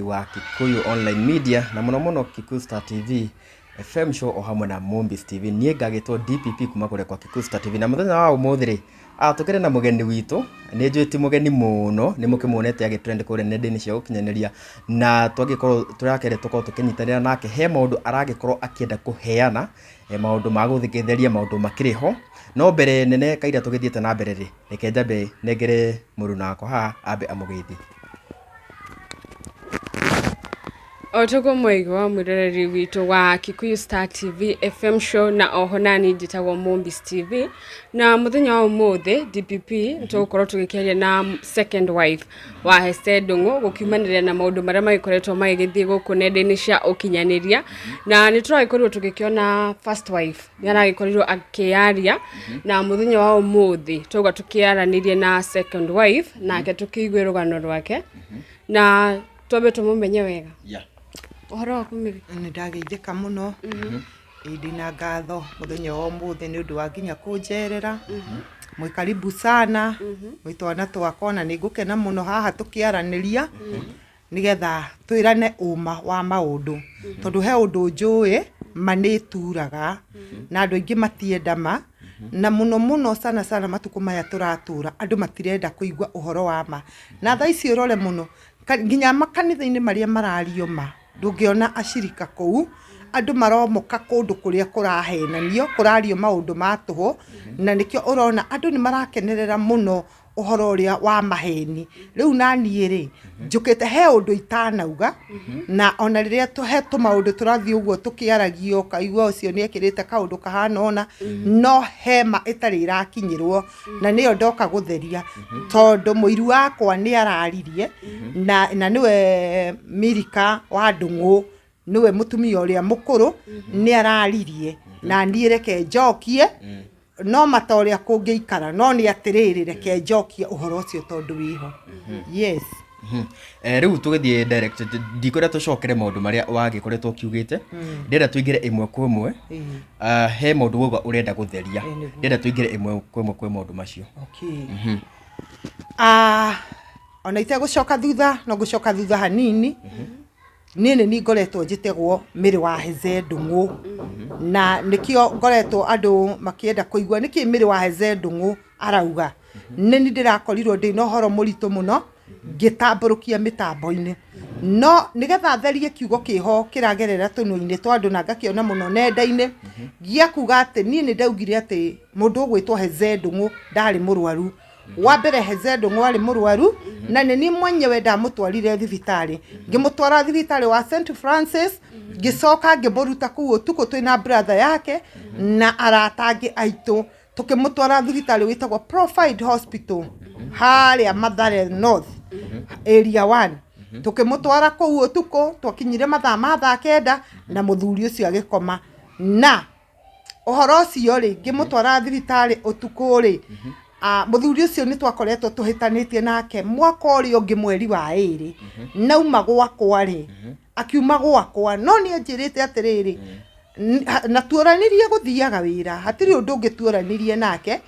Wa Kikuyu Online Media na mũno mũno Kikuyu Star TV, FM Show o hamwe na Mombis TV. Niĩ ngagĩtwo DPP kuma kũrĩa kwa Kikuyu Star TV. Na mũthenya wa ũmũthĩ rĩ, tũkĩrĩ na mũgeni witũ, nĩ njũĩ ti mũgeni mũno, nĩ mũkĩmuonete agĩtrend kũrĩa nenda-inĩ cia ũkinyanĩria, na twagĩkorwo tũrakĩenda tũkorwo tũkĩnyitanĩra nake, he maũndũ aragĩkorwo akĩenda kũheana, maũndũ ma gũgĩtheria maũndũ makĩrĩ ho. No mbere nene kaira tũgĩthiĩte na mbere rĩ, reke njambe nengere mũruna wakwa haha ambe amũgeithie. O toguo mwaigua mwĩroreri witũ wa Kikuyu Star TV FM show na oho nani njĩtagwo Mombis TV na mũthenya wa ũmũthĩ DPP tũgũkorwo tũgĩkĩaria na second wife wa Hester Ndung'u gũkiumanĩrĩra na maũndũ marĩa magĩkoretwo magĩgĩthiĩ gũkũ nenda-inĩ cia ũkinyanĩria na nĩ tũragĩkorirwo tũgĩkĩona first wife nĩ aragĩkorirwo akĩaria na mũthenya wa ũmũthĩ twauga tũkĩaranĩrie na second wife nake tũkĩigue rũgano rwake na twambe tũmũmenye wega. Ũhoro waku Mary? Nĩ ndageithĩka mũno. Ĩĩ ndĩna ngatho mũthenya wa ũmũthĩ nĩ ũndũ wa nginya kũnjerera. Mwĩ karibu sana mwĩ twana twakwa na nĩ ngũkena mũno haha tũkĩaranĩria nĩgetha twĩrane ũma wa maũndũ. Tondũ he ũndũ njũĩ ma nĩ ĩturaga na andũ aingĩ matienda ma na mũno mũno sana sana matukũ maya tũratũra andũ matirenda kũigua ũhoro wa ma. Na thaa ici ũrore mũno nginya makanitha-inĩ marĩa marario ma ndũngĩona acirika kũu, andũ maromoka kũndũ kũrĩa kũrahenanio, kũrario maũndũ ma tũhũ, na nĩkĩo ũrona andũ nĩ marakenerera mũno ũhoro ũrĩa wa maheni. Rĩu naniĩ rĩ, njũkĩte he ũndũ itanauga, na ona rĩrĩa he tũmaũndũ tũrathiĩ ũguo tũkĩaragio, ũkaigua ũcio nĩ ekĩrĩte kaũndũ kahana ũna, no he ma ĩtarĩ ĩrakinyĩrwo, na nĩyo ndoka gũtheria, tondũ mũiru wakwa nĩ araririe, na nĩwe Milika wa Ndung'u, nĩwe mũtumia ũrĩa mũkũrũ, nĩ araririe, na niĩ reke njokie, no ma ta ũrĩa kũngĩikara, no nĩ atĩrĩrĩ reke njokie ũhoro ũcio tondũ wĩho. Yes. Rĩu tũgĩthiĩ direct, ndikwenda tũcokere maũndũ marĩa wagĩkoretwo ũkiugĩte, ndĩrenda tũingĩre ĩmwe kwa ĩmwe. He maũndũ wauga ũrenda gũtheria, ndĩrenda tũingĩre ĩmwe kwa ĩmwe kwĩ maũndũ macio. Okay. Ona itegũcoka thutha, no ngũcoka thutha hanini. Niĩ nĩ niĩ ngoretwo njĩtagwo Mary wa Heze Ndung'u, na nĩkĩo ngoretwo andũ makĩenda kũigua nĩkĩ Mary wa Heze Ndung'u arauga. Nĩ niĩ ndĩrakorirwo ndĩna ũhoro mũritũ mũno ngĩtambũrũkia mĩtambo-inĩ, no nĩgetha therie kiugo kĩho kĩragerera tũnua-inĩ twa andũ na ngakĩona mũno nenda-inĩ gĩa kuga atĩ niĩ nĩ ndaugire atĩ mũndũ ũgwĩtwo Heze Ndung'u ndarĩ mũrwaru. Wa mbere Heze Ndung'u arĩ mũrwaru, na nĩ niĩ mwenyewe ndamũtwarire thibitarĩ. Ngĩmũtwara thibitarĩ wa St Francis, ngĩcoka ngĩmũruta kũu ũtukũ twĩna brother yake na arata angĩ aitũ, tũkĩmũtwara thibitarĩ wĩtagwo Profide Hospital harĩa Mathare North area 1. Tũkĩmũtwara kũu ũtukũ, twakinyire mathaa ma thaa kenda na mũthuri ũcio agĩkoma. Na ũhoro ũcio rĩ, ngĩmũtwara thibitarĩ ũtukũ rĩ, mũthuri ũcio nĩ twakoretwo tũhĩtanĩtie nake mwaka ũrĩa ũngĩ mweri wa ĩrĩ. Nauma gwakwa rĩ, akiuma gwakwa, no nĩ anjĩrĩte atĩrĩrĩ, na tuoranirie gũthiaga wĩra, hatirĩ ũndũ ũngĩ tuoranirie nake.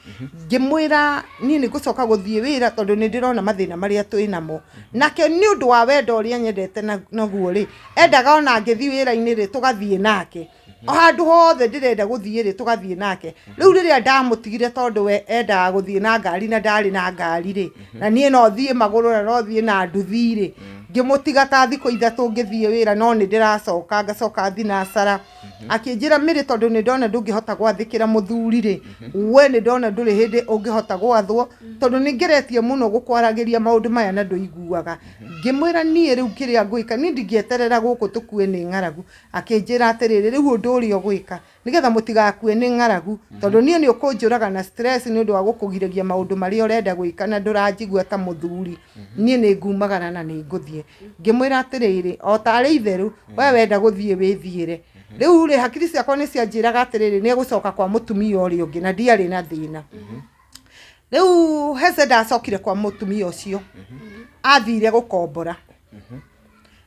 Ngĩmwĩra niĩ nĩ ngũcoka gũthiĩ wĩra tondũ nĩ ndĩrona mathĩna marĩa twĩ namo. Nake nĩ ũndũ wa wendo ũrĩa nyendete naguo rĩ, endaga ona ngĩthiĩ wĩra-inĩ rĩ, tũgathiĩ nake. O handũ hothe ndĩrenda gũthiĩ rĩ, tũgathiĩ nake. Rĩu rĩrĩa ndamũtigire tondũ we endaga gũthiĩ na ngari na ndarĩ na ngari rĩ, na niĩ no thiĩ magũrũ na no thiĩ na nduthi rĩ, ngĩmũtiga ta thikũ ithatũ ngĩthiĩ wĩra, no nĩ ndĩracoka ngacoka thinacara. Akĩnjĩra Mary, tondũ nĩ ndona ndũngĩhota gwathĩkĩra mũthuri rĩ, we nĩ ndona ndũrĩ hĩndĩ ũngĩhota gwathwo, tondũ nĩ ngeretie mũno gũkwaragĩria maũndũ maya na ndũiguaga. Ngĩmwĩra niĩ rĩu kĩrĩa ngwĩka, niĩ ndingĩeterera gũkũ tũkue nĩ ng'aragu. Akĩnjĩra atĩrĩrĩ, rĩu ũndũ ũrĩa ũgwĩka nĩgetha mũtigakue nĩ ng'aragu, tondũ niĩ nĩ ũkũnjũraga na stress nĩ ũndũ wa gũkũgirĩria maũndũ marĩa ũrenda gwĩka na ndũranjigua ta mũthuri, niĩ nĩ ngumagara na nĩ ngũthiĩ. Ngĩmwĩra atĩrĩrĩ, o tarĩ itherũ, we wenda gũthiĩ wĩthiĩre. Rĩu rĩ, hakiri ciakwa nĩ cianjĩraga atĩrĩrĩ, nĩ egũcoka kwa mũtumia ũrĩa ũngĩ, na ndiarĩ na thĩna. Rĩu Heze ndacokire kwa mũtumia ũcio, athire gũkombora.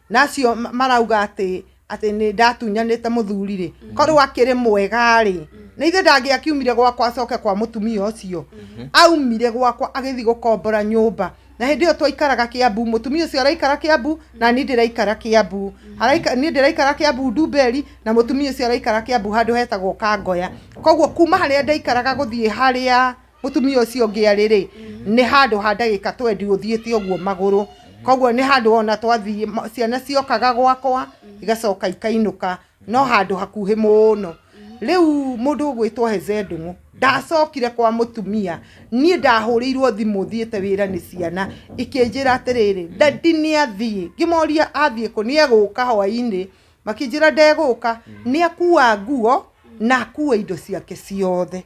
Na acio marauga atĩ nĩ ndatunyanĩte mũthuri rĩ, korwo akĩrĩ mwega rĩ, nĩ ithe ndangĩakiumire gwakwa acoke kwa mũtumia ũcio. Aumire gwakwa agĩthiĩ gũkombora nyũmba. Na hĩndĩ ĩyo twaikaraga Kĩambu, mũtumia ũcio araikara Kĩambu na niĩ ndĩraikara Kĩambu. Niĩ ndĩraikara Kĩambu Ndumberi na mũtumia ũcio araikara Kĩambu handũ hetagwo Kangoya. Koguo kuma harĩa ndaikaraga gũthiĩ harĩa mũtumia ũcio ũngĩ arĩ rĩ, nĩ handũ ha ndagĩka twendi ũthiĩte ũguo magũrũ. Koguo nĩ handũ ona twathiĩ, ciana ciokaga gwakwa igacoka ikainũka, no handũ hakuhĩ mũno. Rĩu mũndũ ũgwĩtwo Heze Ndung'u ndacokire kwa mũtumia, niĩ ndahũrĩirwo thimũ thiĩte wĩra nĩ ciana ikĩnjĩra atĩrĩrĩ, dadi nĩ athiĩ. Ngĩmoria athiĩ kũ? Nĩ egũka hwainĩ. Makĩnjĩra ndegũka, nĩ akua nguo na akua indo ciake ciothe.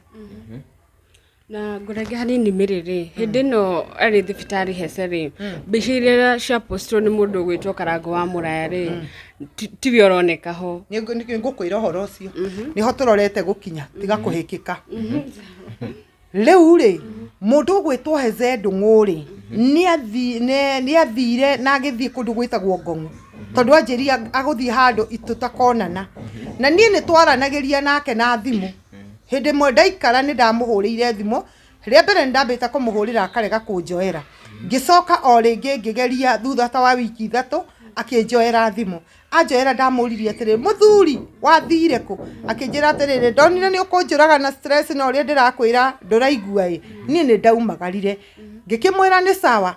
Na ngũrenge hanini Mĩrĩ rĩ, hĩndĩ ĩno arĩ thibitarĩ Hece rĩ, mbica iria ciapostirwo nĩ mũndũ ũgwĩtwo Karango wa Mũraya rĩ, tiwe ũroneka ho. Nĩ ngũkwĩra ũhoro ũcio, nĩho tũrorete gũkinya, tiga kũhĩkĩka. Rĩu rĩ, mũndũ ũgwĩtwo Heze Ndung'u rĩ, nĩ athire na agĩthiĩ kũndũ gwĩtagwo Ngong'o, tondũ anjĩria agũthiĩ handũ tũtakonana. Na niĩ nĩ twaranagĩria nake na thimũ. Hĩndĩ ĩmwe ndaikara nĩ ndamũhũrĩire thimũ, rĩa mbere nĩ ndambĩte kũmũhũrĩra akarega kũnjoera. Ngĩcoka o rĩngĩ ngĩgeria thutha ta wa wiki 3 akĩnjoera thimũ. Anjoera ndamũririe atĩrĩrĩ, mũthuri wathire kũ? Akĩnjĩra atĩrĩrĩ, ndonire nĩ ũkũnjũraga na stress na ũrĩa ndĩrakwĩra ndũraigua ĩ, niĩ nĩ ndaumagarire. Ngĩkĩmwĩra nĩ sawa,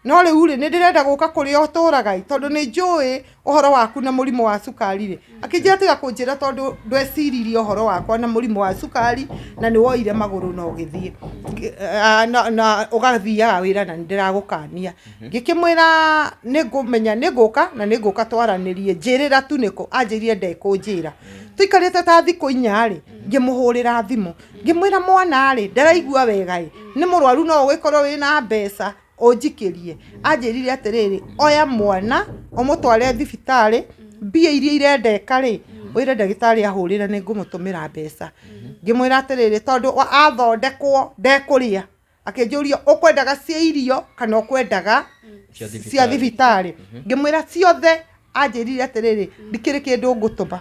no rĩu rĩ nĩ ndĩrenda gũka kũrĩa ũtũraga ĩ, tondũ nĩ njũĩ ũhoro waku na mũrimũ wa cukari rĩ. Akĩnjĩra tiga kũnjĩra tondũ ndweciririe ũhoro wakwa na mũrimũ wa cukari na nĩ woire magũrũ na ũgĩthiĩ. Na ũgathiaga wĩra na nĩ ndĩragũkania. Ngĩkĩmwĩra nĩ ngũmenya nĩ ngũka na nĩ ngũka twaranĩrie, njĩrĩra tu nĩkũ. Anjĩrire ndekũnjĩra. Tũikarĩte ta thikũ 4 rĩ, ngĩmũhũrĩra thimũ. Ngĩmwĩra mwana rĩ, ndaraigua wega ĩ, nĩ mũrwaru no ũgĩkorwo wĩna mbeca ũnjikĩrie. Anjĩrire atĩrĩrĩ, oya mwana ũmũtware thibitarĩ, mbia iria irendeka rĩ, wĩre ndagĩtarĩ ahũrĩre nĩ ngũmũtũmĩra mbeca. Ngĩmwĩra atĩrĩrĩ, tondũ athondekwo ndekũrĩa. Akĩnjũria ũkwendaga cia irio kana ũkwendaga cia thibitarĩ. Ngĩmwĩra ciothe. Anjĩrire atĩrĩrĩ, ndikĩrĩ kĩndũ ngũtũma.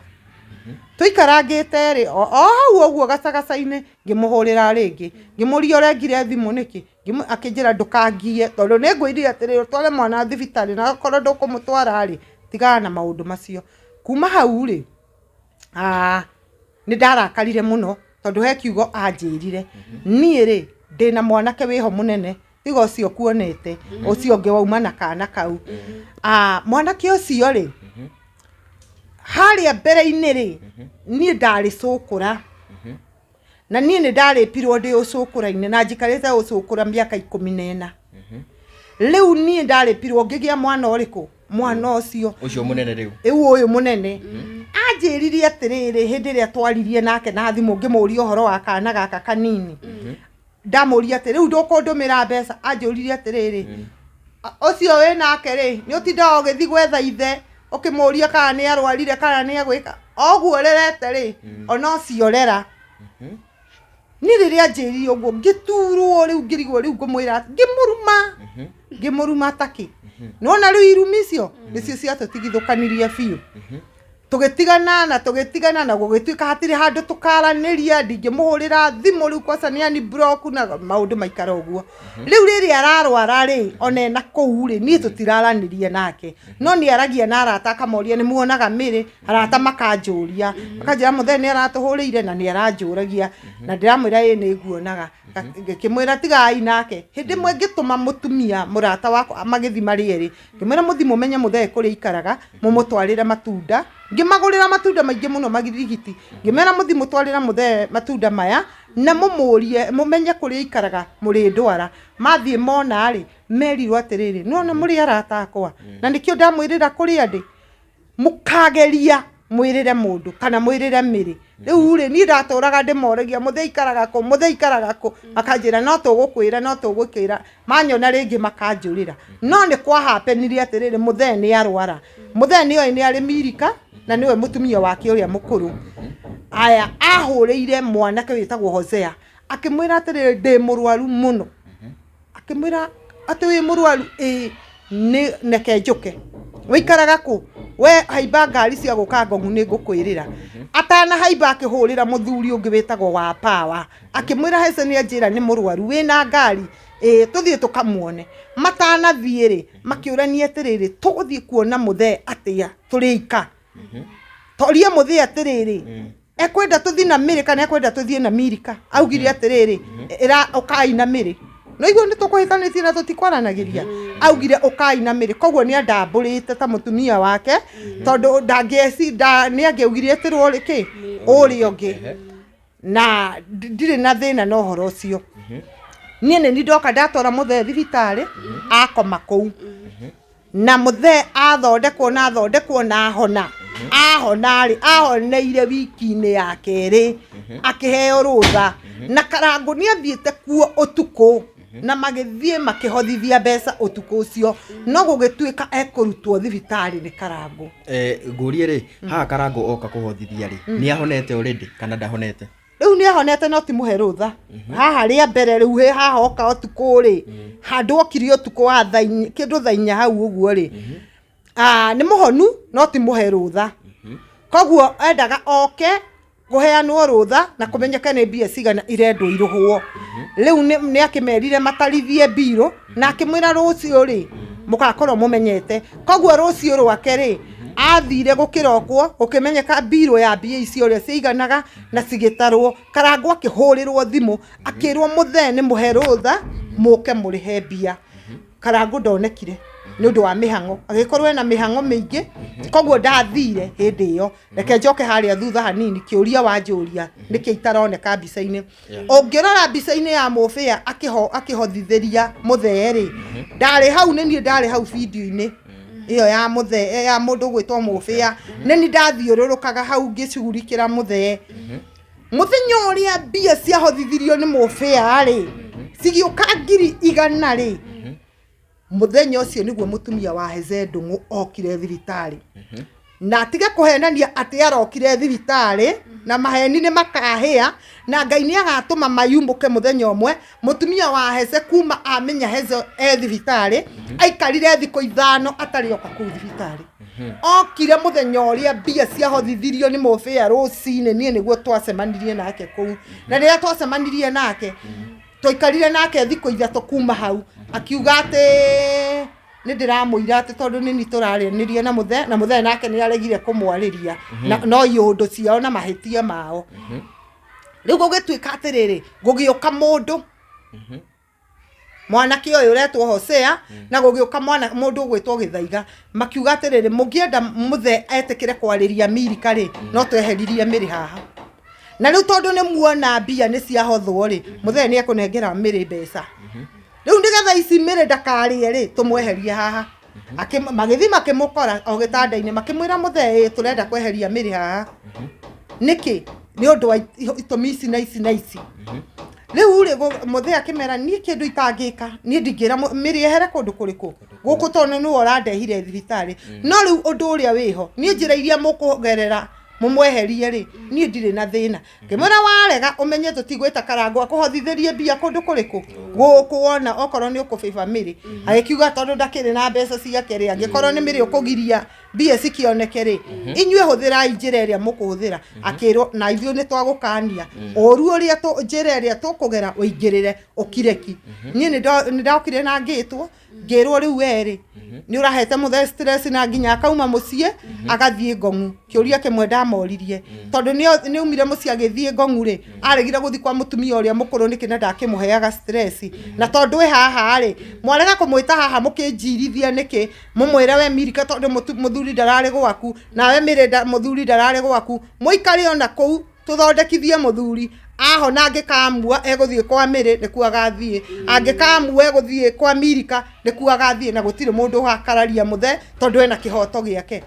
Tũikarangĩte rĩ, o hau ũguo gacagaca-inĩ, ngĩmũhũrĩra rĩngĩ. Ngĩmũria ũrengire thimũ nĩkĩ? Akĩnjĩra ndũkangie, tondũ nĩ ngwĩrire atĩrĩrĩ, ũtware mwana thibitarĩ na okorwo ndũkũmũtwara rĩ, tigana na maũndũ macio. Kuma hau rĩ, nĩ ndarakarire mũno tondũ he kiugo anjĩrire. Niĩ rĩ, ndĩna mwanake wĩho mũnene, tiga ũcio kuonete, ũcio ũngĩ wauma na kana kau. Mwanake ũcio rĩ, harĩa mbere-inĩ rĩ, niĩ ndarĩ cũkũra. Na niĩ nĩ ndarĩpirwo ndĩ ũcũkũra-inĩ na njikarĩte ũcũkũra mĩaka 14. Rĩu niĩ ndarĩpirwo ngĩgĩa mwana ũrĩkũ? Mwana ũcio. Ũcio mũnene rĩu. Rĩu ũyũ mũnene. Anjĩrire atĩrĩrĩ, hĩndĩ ĩrĩa twaririe nake na thimũ ngĩmũria ũhoro wa kana gaka kanini. Ndamũria atĩ rĩu ndũkũndũmĩra mbeca, anjũririe atĩrĩrĩ, ũcio wĩ nake rĩ, nĩ ũtindaga ũgĩthiĩ gwetha ithe, ũkĩmũria kana nĩ arwarire kana nĩ egwĩka. O ũguo ũrerete rĩ, ona ũcio rera. Niĩ rĩrĩa anjĩrire ũguo, ngĩturwo rĩu, ngĩrigwo rĩu ngũmwĩra atĩ, ngĩmũruma. Ngĩmũruma takĩ. Nĩwona rĩu irumi icio, nĩcio ciatũtigithũkanirie biũ. Tũgĩtigana na tũgĩtigana na gũgĩtuĩka hatirĩ handũ tũkaranĩria, ndingĩmũhũrĩra thimũ rĩu kwaca nĩ ani block na maũndũ maikara ũguo. Rĩu rĩrĩa ararwara rĩ, ona ena kũu rĩ, niĩ tũtiraranĩria nake. No nĩ aragia na arata akamoria nĩ muonaga Mĩrĩ, arata makanjũria. Makanjĩra mũthee nĩ aratũhũrĩire na nĩ aranjũragia. Na ndĩramwĩra ĩĩ nĩ nguonaga. Ngĩkĩmwĩra tigai nake. Hĩndĩ ĩmwe ngĩtũma mũtumia mũrata wakwa magĩthiĩ marĩ erĩ. Ngĩmwĩra mũthiĩ mũmenye mũthee kũrĩa aikaraga, mũmũtwarĩre matunda. Ngĩmagũrĩra matunda maingĩ mũno magirigiti. Ngĩmera mũthiĩ mũtwarĩre mũthee matunda maya, na mũmũrie, mũmenye kũrĩa aikaraga mũrĩndwara. Mathiĩ mona rĩ, merirwo atĩrĩrĩ, nĩwona mũrĩ arata akwa, na nĩkĩo ndamwĩrĩra kũrĩa ndĩ. Mũkageria mwĩrĩre mũndũ kana mwĩrĩre Mĩrĩ. Rĩu rĩ, niĩ ndatũraga ndĩmoragia mũthee aikaraga kũ, mũthee aikaraga kũ, makanjĩra no tũgũkwĩra, no tũgũkwĩra. Manyona rĩngĩ makanjũrĩra. No nĩ kwahapenire atĩrĩrĩ, mũthee nĩ arwara. Mũthee nĩ oĩ nĩ arĩ Mirika na nĩwe mũtumia wake ũrĩa mũkũrũ. Aya, ahũrĩire mwanake wĩtagwo Hosea, akĩmwĩra atĩrĩrĩ, ndĩ mũrwaru mũno. Akĩmwĩra atĩ wĩ mũrwaru? Ĩĩ, nĩ neke njũke. Wĩikaraga kũ? We haimba ngari cia gũka Ngong'u nĩ ngũkwĩrĩra. Atanahaimba akĩhũrĩra mũthuri ũngĩ wĩtagwo wa Power. Akĩmwĩra Hece nĩ anjĩra nĩ mũrwaru, wĩna ngari? Ĩĩ, tũthiĩ tũkamuone. Matanathiĩ rĩ, makĩũrania atĩrĩrĩ, tũgũthiĩ kuona mũthee atĩa tũrĩ ika? Toria mũthee atĩrĩrĩ, ekwenda tũthiĩ na Mĩrĩ kana ekwenda tũthiĩ na Mirika? Augire atĩrĩrĩ, ĩra ũkai na Mĩrĩ. No igua nĩ tũkũhĩtanĩtie na tũtikwaranagĩria. Augire ũkai na Mĩrĩ, koguo nĩ andambũrĩte ta mũtumia wake, tondũ ndangĩeci nĩ angĩaugire etĩrwo kĩ ũrĩa ũngĩ. Na ndirĩ na thĩna na ũhoro ũcio. Niĩ nĩ niĩ ndoka ndatwara mũthee thibitarĩ, akoma kũu. Na mũthee athondekwo na athondekwo na ahona. Ahona rĩ, ahoneire wiki-inĩ ya kerĩ, akĩheo rũtha. Na Karangũ nĩ athiĩte kuo ũtukũ, na magĩthiĩ makĩhothithia mbeca ũtukũ ũcio, no gũgĩtuĩka ekũrutwo thibitarĩ nĩ Karangũ. Ngũrie rĩ, haha Karangũ oka kũhothithia rĩ, nĩ ahonete already kana ndahonete? Rĩu nĩ ahonete no ti mũhe rũtha. Haha rĩa mbere rĩu hĩ haha oka ũtukũ rĩ, handũ okire ũtukũ wa thaa inya, kĩndũ thaa inya hau ũguo rĩ, nĩ mũhonu no ti mũhe rũtha. Koguo endaga oke kũheanwo rũtha na kũmenyeke nĩ mbia cigana irendwo irũhwo. Rĩu nĩ akĩmerire matarithie mbirũ na akĩmwĩra rũciũ rĩ, mũgakorwo mũmenyete. Koguo rũciũ rwake rĩ, athire gũkĩrokwo, gũkĩmenyeka mbirũ ya mbia icio ũrĩa ciaiganaga na cigĩtarwo. Karangũ akĩhũrĩrwo thimũ, akĩrwo mũthee nĩ mũhe rũtha, mũke mũrĩhe mbia. Karangũ ndonekire nĩ ũndũ wa mĩhang'o, agĩkorwo ena mĩhang'o mĩingĩ, koguo ndathire hĩndĩ ĩyo. Reke njoke harĩa thutha hanini, kĩũria wanjũria nĩkĩ itaroneka mbica-inĩ. Ũngĩrora mbica-inĩ ya mũbĩa akĩhothithĩria mũthee rĩ, ndarĩ hau, nĩ niĩ ndarĩ hau video-inĩ ĩyo ya mũthee, ya mũndũ ũgwĩtwo mũbĩa. Nĩ niĩ ndathiũrũrũkaga hau ngĩcugurikĩra mũthee. Mũthenya ũrĩa mbia ciahothithirio nĩ mũbĩa rĩ, cigĩũka 100,000 rĩ, mũthenya ũcio nĩguo mũtumia wa Heze Ndung'u okire thibitarĩ. Na atige kũhenania atĩ arokire thibitarĩ, na maheni nĩ makahĩa, na Ngai nĩ agatũma mayumbũke mũthenya ũmwe. Mũtumia wa Heze kuma amenya Heze e thibitarĩ, aikarire thikũ 5 atarĩ oka kũu thibitarĩ. Okire mũthenya ũrĩa mbia ciahothithirio nĩ mũbĩa rũcinĩ, niĩ nĩguo twacemanirie nake kũu. Na rĩrĩa twacemanirie nake, twaikarire nake thikũ 3 kuma hau, akiuga atĩ nĩ ndĩramũira atĩ tondũ nĩ niĩ tũrarĩanĩria na mũthee, na mũthee nake nĩ aregire kũmwarĩria, na no iũndũ ciao na mahĩtia mao. Rĩu gũgĩtuĩka atĩrĩrĩ, gũgĩũka mũndũ, mwanake ũyũ ũretwo Hosea, na gũgĩũka mũndũ ũgwĩtwo Gĩthaiga, makiuga atĩrĩrĩ, mũngĩenda mũthee etĩkĩre kwarĩria Mirika rĩ, no tweheririe Mĩrĩ haha. Na rĩu tondũ nĩ muona mbia nĩ ciahothwo rĩ, mũthee nĩ ekũnengera Mĩrĩ mbeca. Rĩu nĩgetha ici Mĩrĩ ndakarĩe rĩ, tũmweherie haha. Magĩthiĩ makĩmũkora o gĩtanda-inĩ, makĩmwĩra mũthee, ĩ, tũrenda kweheria Mĩrĩ haha. Nĩkĩ? Nĩ ũndũ wa itũmi ici na ici na ici. Rĩu rĩ, mũthee akĩmera, niĩ kĩndũ itangĩka, niĩ ndingĩra Mĩrĩ ehere kũndũ kũrĩkũ? Gũkũ tondũ nĩwe ũrandehire thibitarĩ. No rĩu ũndũ ũrĩa wĩho, niĩ njĩra iria mũkũgerera mũmweherie rĩ, niĩ ndirĩ na thĩna. Ngĩmwĩra warega ũmenye tũtigwĩta Karangũ akũhothithĩrie mbia kũndũ kũrĩkũ? Gũkũ wona okorwo nĩ ũkũbĩba Mĩrĩ. Agĩkiuga tondũ ndakĩrĩ na mbeca ciake rĩ, angĩkorwo nĩ Mĩrĩ ũkũgiria mbia cikĩoneke rĩ, inyuĩ hũthĩrai njĩra ĩrĩa mũkũhũthĩra. Akĩrwo na ithuĩ nĩ twagũkania ũru ũrĩa njĩra ĩrĩa tũkũgera ũingĩrĩre ũkire ki. Niĩ nĩ ndokire na ngĩtwo, ngĩrwo rĩu we rĩ, nĩ ũrahete mũthee stress na nginya akauma mũciĩ agathiĩ Ngong'u. Kĩũria kĩmwe ndamoririe, tondũ nĩ aumire mũciĩ agĩthiĩ Ngong'u rĩ, aregire gũthiĩ kwa mũtumia ũrĩa mũkũrũ nĩkĩ na ndakĩmũheaga stress. Na tondũ ĩ haha rĩ, mwarega kũmwĩta haha mũkĩnjirithia nĩkĩ? Mũmwĩre we Mirika tondũ mũthuri ndararĩ gwaku, nawe Mĩrĩ mũthuri ndararĩ gwaku, mũikare ona kũu tũthondekithie mũthuri. Ahona angĩkamua egũthiĩ kwa Mĩrĩ nĩkuo agathiĩ, angĩkamua egũthiĩ kwa Mirika nĩkuo agathiĩ, na gũtirĩ mũndũ ũgakararia mũthee tondũ ena kĩhoto gĩake.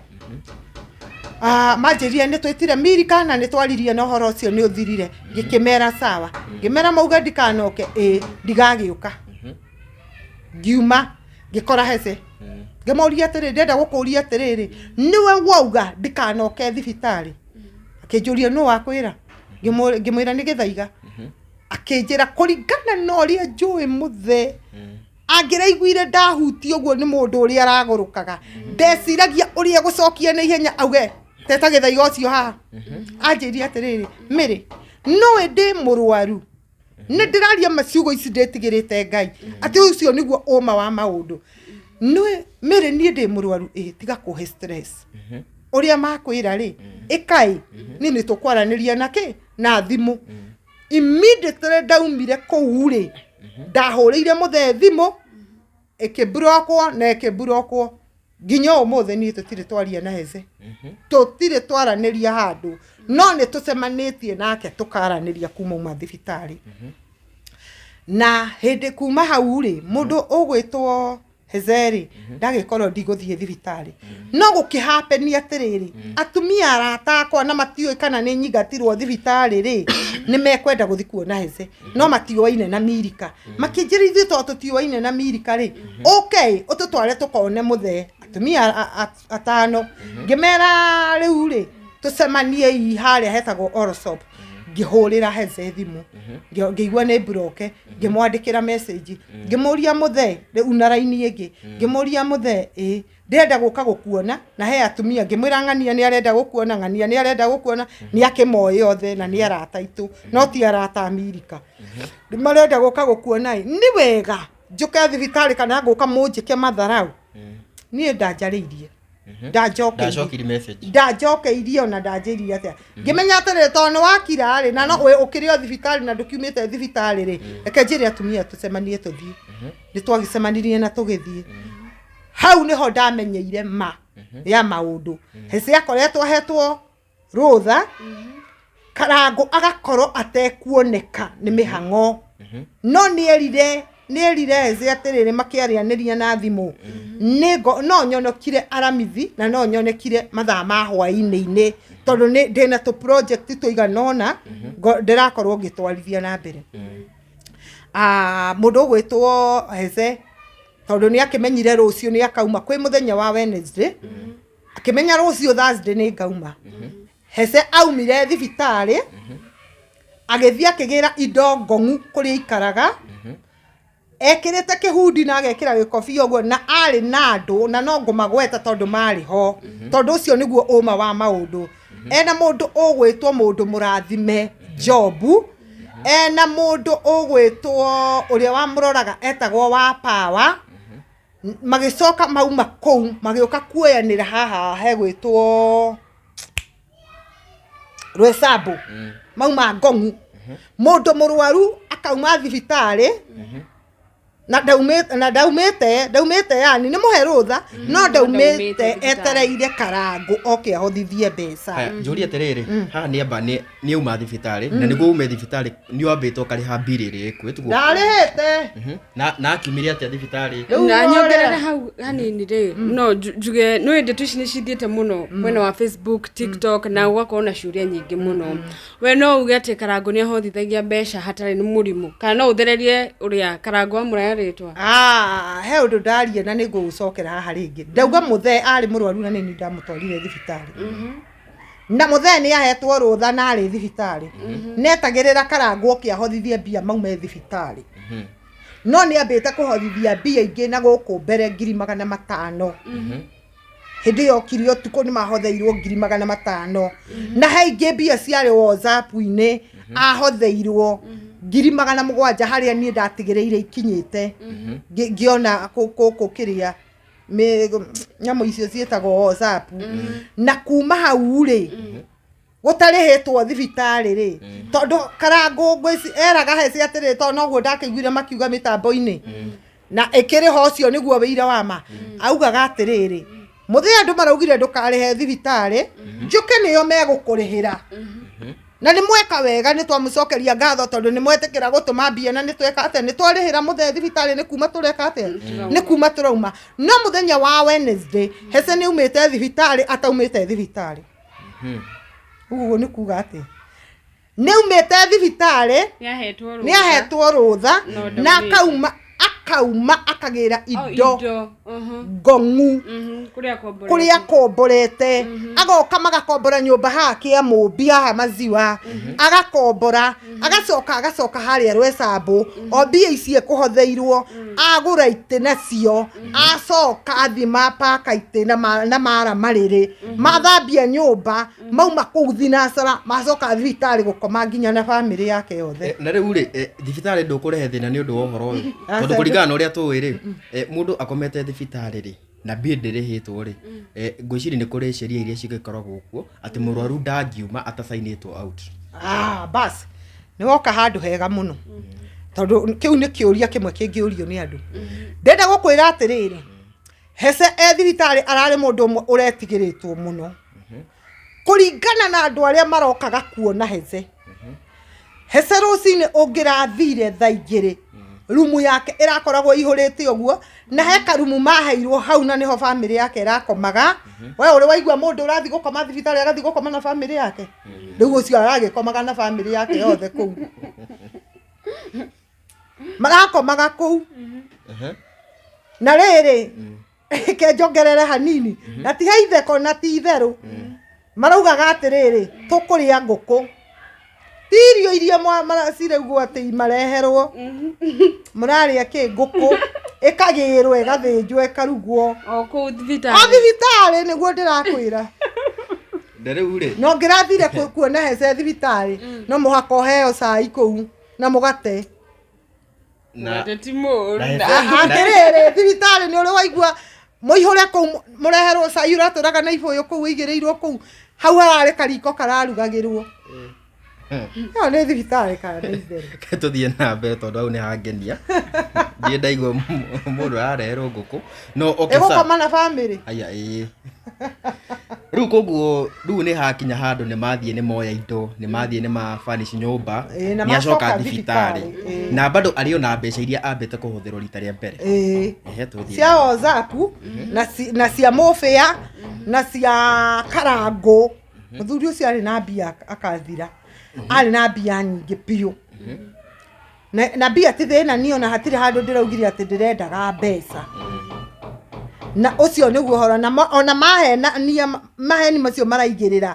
Manjĩrire nĩ twĩtire Mirika na nĩ twaririe na ũhoro ũcio nĩ ũthirire. Ngĩkĩmera sawa, ngĩmera mauge ndikanoke, ĩĩ ndigagĩũka. Ngiuma ngĩkora Heze, ngĩmũria atĩrĩrĩ, ndĩrenda gũkũria atĩrĩrĩ, nĩwe wauga ndikanoke thibitarĩ? Akĩnjũria nũ wakwĩra? Ngĩmwĩra nĩ Gĩthaiga. Akĩnjĩra kũringana na ũrĩa njũĩ mũthee, angĩraiguire ndahutio ũguo nĩ mũndũ ũrĩa aragũrũkaga, ndeciragia ũrĩa egũcokia na ihenya auge teta Gĩthaiga ũcio haha. Anjĩrire atĩrĩrĩ, Mĩrĩ, nũĩ ndĩ mũrwaru? Nĩ ndĩraria ma ciugo ici ndĩtigĩrĩte Ngai atĩ ũcio nĩguo ũma wa maũndũ. Nĩ Mary, niĩ ndĩ mũrwaru, ĩ tiga kũhe stress ũrĩa makwĩra rĩ, ĩkai niĩ nĩ tũkwaranĩria na kĩ na thimũ. Immediately ndaumire kũu rĩ, ndahũrĩire mũthee thimũ, ĩkĩmburokwo na ĩkĩmburokwo nginya ũmũthĩ. Niĩ tũtirĩ twaria na Heze, tũtirĩ twaranĩria handũ, no nĩ tũcemanĩtie nake tũkaranĩria kuma uma thibitarĩ. Na hĩndĩ kuma hau rĩ, mũndũ ũgwĩtwo Heze rĩ, ndagĩkorwo ndigũthiĩ thibitarĩ, no gũkĩhapeni atĩrĩrĩ, atumia arata akwa na matiũĩ kana nĩ nyingatirwo thibitarĩ rĩ, nĩ mekwenda gũthiĩ kuona Heze no matiũaine na Mirika. Makĩnjĩra ithuĩ tondũ tũtiũaine na Mirika rĩ, ũke ũtũtware tũkone mũthee, atumia atano. Ngĩmera rĩu rĩ, tũcemaniei harĩa hetagwo Orosop. Ngĩhũrĩra Heze thimũ, ngĩigua nĩ mburoke. Ngĩmwandĩkĩra message, ngĩmũria, mũthee, rĩu na raini ĩngĩ, ngĩmũria, mũthee, ĩ ndĩrenda gũka gũkuona na he atumia. Ngĩmwĩra ng'ania nĩ arenda gũkuona, ng'ania nĩ arenda gũkuona, nĩ akĩmoĩ othe na nĩ arata aitũ no ti arata a Mirika, marenda gũka gũkuona. Ĩ nĩ wega njũke thibitarĩ kana ngũka mũnjĩke matharau? Niĩ ndanjarĩirie, ndanjokeirie. Ndacokiri message. Ndanjokeirie ona ndanjĩrire atĩa. Ngĩmenya atĩrĩrĩ, tondũ nĩ wakira rĩ, na no ũkĩrĩ o thibitarĩ na ndũkiumĩte thibitarĩ rĩ, reke njĩre atumia tũcemanie tũthiĩ. Nĩ twagĩcemanirie na tũgĩthiĩ. Hau nĩho ndamenyeire ma ya maũndũ. Hece akoretwo ahetwo rũtha, Karangũ agakorwo atekuoneka nĩ mĩhang'o, no nĩerire Heze atĩrĩrĩ, makĩaranĩria na thimũ, nĩ no nyonokire aramithi na no nyonekire mathaa ma hwaĩ-inĩ-inĩ, tondũ nĩ ndĩna tũ project tũigana ũna ndĩrakorwo ngĩtwarithia na mbere. Ah, mũndũ ũgwĩtwo Heze, tondũ nĩ akĩmenyire rũciũ nĩ akauma kwĩ mũthenya wa Wednesday, akĩmenya rũciũ Thursday nĩ ngauma. Hece aumire thibitarĩ, agĩthiĩ akĩgĩra indo ngong'u kũrĩa aikaraga, ekĩrĩte kĩhundi na agekĩra gĩkobia ũguo, na arĩ na andũ na no ngũmagweta tondũ marĩ ho, tondũ ũcio nĩguo ũma wa maũndũ. Ena mũndũ ũgwĩtwo mũndũ mũrathime Jobu, ena mũndũ ũgwĩtwo ũrĩa wamũroraga etagwo wa Power. Magĩcoka mauma kũu magĩũka kuoyanĩra haha hegwĩtwo Rwesambu. Mauma ngong'u, mũndũ mũrwaru akauma thibitarĩ na ndaumĩte, na ndaumĩte yani nĩ mũhe rũtha no ndaumĩte. Ndaumĩte thibitarĩ. Etereire Karangũ oke ahothithie mbeca. Haya, njũrie atĩrĩrĩ, haha nĩ amba nĩ auma thibitarĩ, na nĩguo ume thibitarĩ nĩ wambĩte ũkarĩha mbiri ĩrĩa ĩkuo tiguo? Ndarĩhĩte. Na akiumire atĩa thibitarĩ? Rĩu Na ũrĩa- nyongerere hau hanini rĩ, no njuge nĩ ndeto ici nĩ cithiĩte mũno mwena wa Facebook, TikTok, na gũgakorwo na ciũria nyingĩ mũno. We no uge atĩ Karangũ nĩ ahothithagia mbeca hatarĩ nĩ mũrimũ, kana no ũthererie ũrĩa Karangũ wa mũraya rĩtwa? Ah, he ũndũ ndaria na nĩ ngũgũcokera haha rĩngĩ. Ndauga mũthee arĩ mũrwaru na nĩ ndamũtwarire thibitarĩ, na mũthee nĩ ahetwo rũtha na arĩ thibitarĩ, netagĩrĩra Karangũ oke ahothithie mbia maume thibitarĩ, no nĩ ambĩte kũhothithia mbia ingĩ na gũkũ mbere 500,000. Hĩndĩ ĩyo okire ũtukũ nĩ mahotheirwo 500,000, na he ingĩ mbia ciarĩ WhatsApp-inĩ ahotheirwo 700,000, harĩa niĩ ndatigĩrĩire ikinyĩte. Ngĩona kũkũ kĩrĩa nyamũ icio ciĩtagwo WhatsApp, na kuma hau rĩ, gũtarĩhĩtwo thibitarĩ rĩ, tondũ Karangũ ngwĩci eraga Hece atĩrĩ, tondũ noguo ndakĩiguire makiuga mĩtambo-inĩ na ĩkĩrĩ ho, ũcio nĩguo wĩira wa ma. Augaga atĩrĩrĩ, mũthenya andũ maraugire ndũkarĩhe thibitarĩ, njũke nĩyo megũkũrĩhĩra. Na nĩ mweka wega, nĩ twamũcokeria ngatho tondũ nĩ mwetĩkĩra gũtũma mbia, na nĩ tweka atĩa, nĩ twarĩhĩra mũthee thibitarĩ, nĩ kuma tũreka atĩa, nĩ kuma tũrauma. No mũthenya wa Wednesday Hece nĩ aumĩte thibitarĩ, ataumĩte thibitarĩ, ũguo nĩ kuga atĩa? Nĩ aumĩte thibitarĩ. Nĩ ahetwo rũtha. Nĩ ahetwo rũtha. No na ndaumĩte. akauma. Akauma akagĩra Oh, indo indo. Mhm. ngong'u Kũrĩa akomborete. kũrĩa akomborete, agoka magakombora nyũmba haha kĩa mũmbi haha maziwa, agakombora, agacoka agacoka harĩa Rwecambũ, o mbia ici ekũhotheirwo agũra itĩ nacio, acoka athiĩ mapaka itĩ na na mara marĩrĩ, mathambia nyũmba, mauma kũu thinacara, macoka thibitarĩ gũkoma nginya na bamĩrĩ yake yothe. Na rĩu rĩ, thibitarĩ ndũkũrehe thĩna nĩ ũndũ wa ũhoro ũyũ, Aca, tondũ kũringana na ũrĩa tũĩ rĩ, mũndũ akomete thibitarĩ rĩ na bill ndĩrĩhĩtwo rĩ, ngwĩciria nĩ kũrĩ sheria iria cigĩkoragwo kuo atĩ mũrwaru ndangiuma atacainĩtwo out. Ah, bas nĩ woka handũ hega mũno, tondũ kĩu nĩ kĩũria kĩmwe kĩngĩũrio nĩ andũ. Ndenda gũkwĩra atĩrĩrĩ, Hece e thibitarĩ ararĩ mũndũ ũmwe ũretigĩrĩtwo mũno kũringana na andũ arĩa marokaga kuona Hece. Hece rũcinĩ ũngĩrathire thaa 2, rumu yake ĩrakoragwo ihũrĩte ũguo, na he karumu maheirwo hau, na nĩho bamĩrĩ yake ĩrakomaga. We ũrĩ waigua mũndũ ũrathiĩ gũkoma thibitarĩ agathiĩ gũkoma na bamĩrĩ yake? Rĩu ũcio aragĩkomaga na bamĩrĩ yake yothe kũu, marakomaga kũu. Na rĩrĩ, ke njongerere hanini, na ti haitheko na ti itherũ, maraugaga atĩrĩrĩ, tũkũrĩa ngũkũ, ti irio iria ciraugwo atĩ mareherwo. Mũrarĩa kĩ? Ngũkũ ĩkagĩrwo, ĩgathĩnjwo, ĩkarugwo. O kũu O thibitarĩ. Thibitarĩ nĩguo ndĩrakwĩra. Na rĩu rĩ, No ngĩrathire kuona Hece thibitarĩ, no mũhaka ũheo cai kũu na mũgate. Na Mũgate ti mũũru. Na Atĩrĩrĩ, thibitarĩ nĩ ũrĩ waigua mũihũre kũu mũreherwo cai ũratũraga na ibũyũ kũu ũigĩrĩirwo kũu, hau hararĩ kariko kararugagĩrwo. Ĩyo nĩ thibitarĩ kana nĩ itherũ? Reke tũthiĩ na mbere, tondũ hau nĩ hangenia. Ndirĩ ndaigua mũndũ arareherwo ngũkũ no okay, sawa. Ĩgũkoma na bamĩrĩ. Aya, ĩĩ, rĩu koguo rĩu nĩ hakinya handũ nĩ mathiĩ, nĩ moya indo, nĩ mathiĩ, nĩ mabanici nyũmba. Ĩĩ, na nĩ acoka macoka thibitarĩ. Thibitarĩ, ĩĩ. Na bado arĩ ona mbeca iria ambĩte kũhũthĩrwo rita rĩa mbere. Ĩĩ. Ehe, tũthiĩ. Cia WhatsApp na cia mũbĩa na cia karangũ. Mũthuri ũcio arĩ na mbia akathira, arĩ na mbia nyingĩ biũ, na mbia ti thĩna. Niĩ ona hatirĩ handũ ndĩraugire atĩ ndĩrendaga mbeca, na ũcio nĩguo ũhoro. Na ona mahenania, maheni macio maraigĩrĩra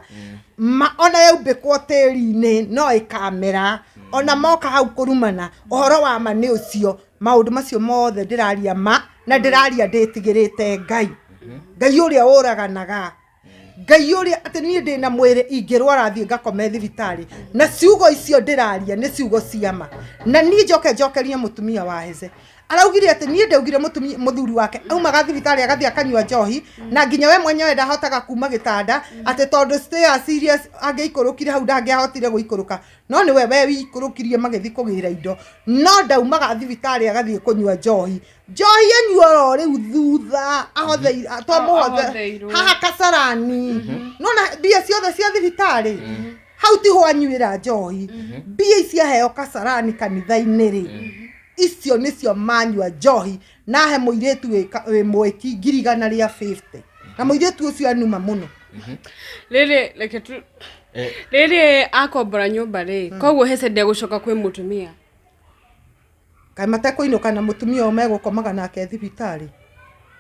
ma, ona yaumbĩkwo tĩri-inĩ no ĩkamera. Ona moka hau kũrumana, ũhoro wa ma nĩ ũcio. Maũndũ macio mothe ndĩraria ma, na ndĩraria ndĩtigĩrĩte Ngai, Ngai ũrĩa ũraganaga, Ngai ũrĩa atĩ niĩ ndĩna mwĩrĩ ingĩrwara thiĩ ngakome thibitarĩ. Na ciugo icio ndĩraria nĩ ciugo cia ma. Na niĩ njoke njokerie mũtumia wa Heze. Araugire atĩ niĩ ndaugire mũtumia, mũthuri wake aumaga thibitarĩ agathiĩ akanyua njohi, na nginya we mwenyewe ndahotaga kuma gĩtanda, atĩ tondũ stairs iria angĩikũrũkire hau ndangĩahotire gũikũrũka, no nĩwe we wikũrũkirie magĩthiĩ kũgĩra indo. No ndaumaga thibitarĩ agathiĩ kũnyua njohi. Njohi anyua oro rĩu thutha ahotheire twamũhothe Ahotheirwo. Haha Kasarani nona mbia ciothe cia thibitarĩ hau tiho anyuĩra njohi. Mbia ici aheo Kasarani kanitha-inĩ rĩ, icio nĩcio manyua njohi. Na he mũirĩtu wĩ mwĩki 150,000, na mũirĩtu ũcio anuma mũno. Rĩrĩ, reke tu rĩrĩ akombora nyũmba rĩ, koguo Hece ndegũcoka kwĩ mũtumia? Kaĩ matekũinũka na mũtumia ũyũ megũkomaga nake thibitarĩ?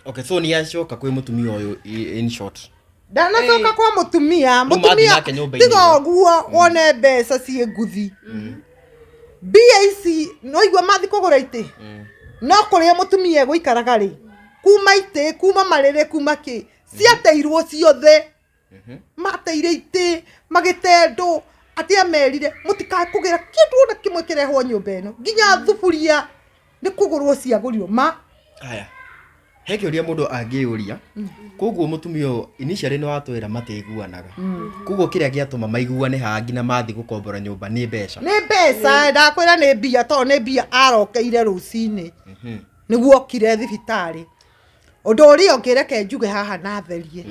Okay, so nĩ acoka kwĩ mũtumia ũyũ, in short? Ndanacoka kwa mũtumia. Rĩu mathiĩ Mũtumia nake nyũmba-inĩ tiga ĩyo. ũguo wone mbeca ciĩ nguthi. Mbia ici no igua mathi kũgũra itĩ, no kũrĩa mũtumia egũikaraga rĩ, kuma itĩ, kuma marĩrĩ, kuma kĩ, ciateirwo ciothe. Mateire itĩ, magĩte ndũ atĩ amerire mũtikae kũgĩra kĩndũ ona kĩmwe kĩrehwo nyũmba ĩno, nginya thuburia nĩ kũgũrwo ciagũrirwo ma. Haya, he kĩũria mũndũ angĩũria. Koguo mũtumia ũyũ initially nĩ watwĩra matiiguanaga, koguo kĩrĩa gĩatũma maiguane haha nginya mathiĩ gũkombora nyũmba nĩ mbeca? Nĩ mbeca, ndakwĩra nĩ mbia, tondũ nĩ mbia arokeire rũcinĩ nĩguo okire thibitarĩ. Ũndũ ũrĩa ũngĩ reke njuge haha na therie,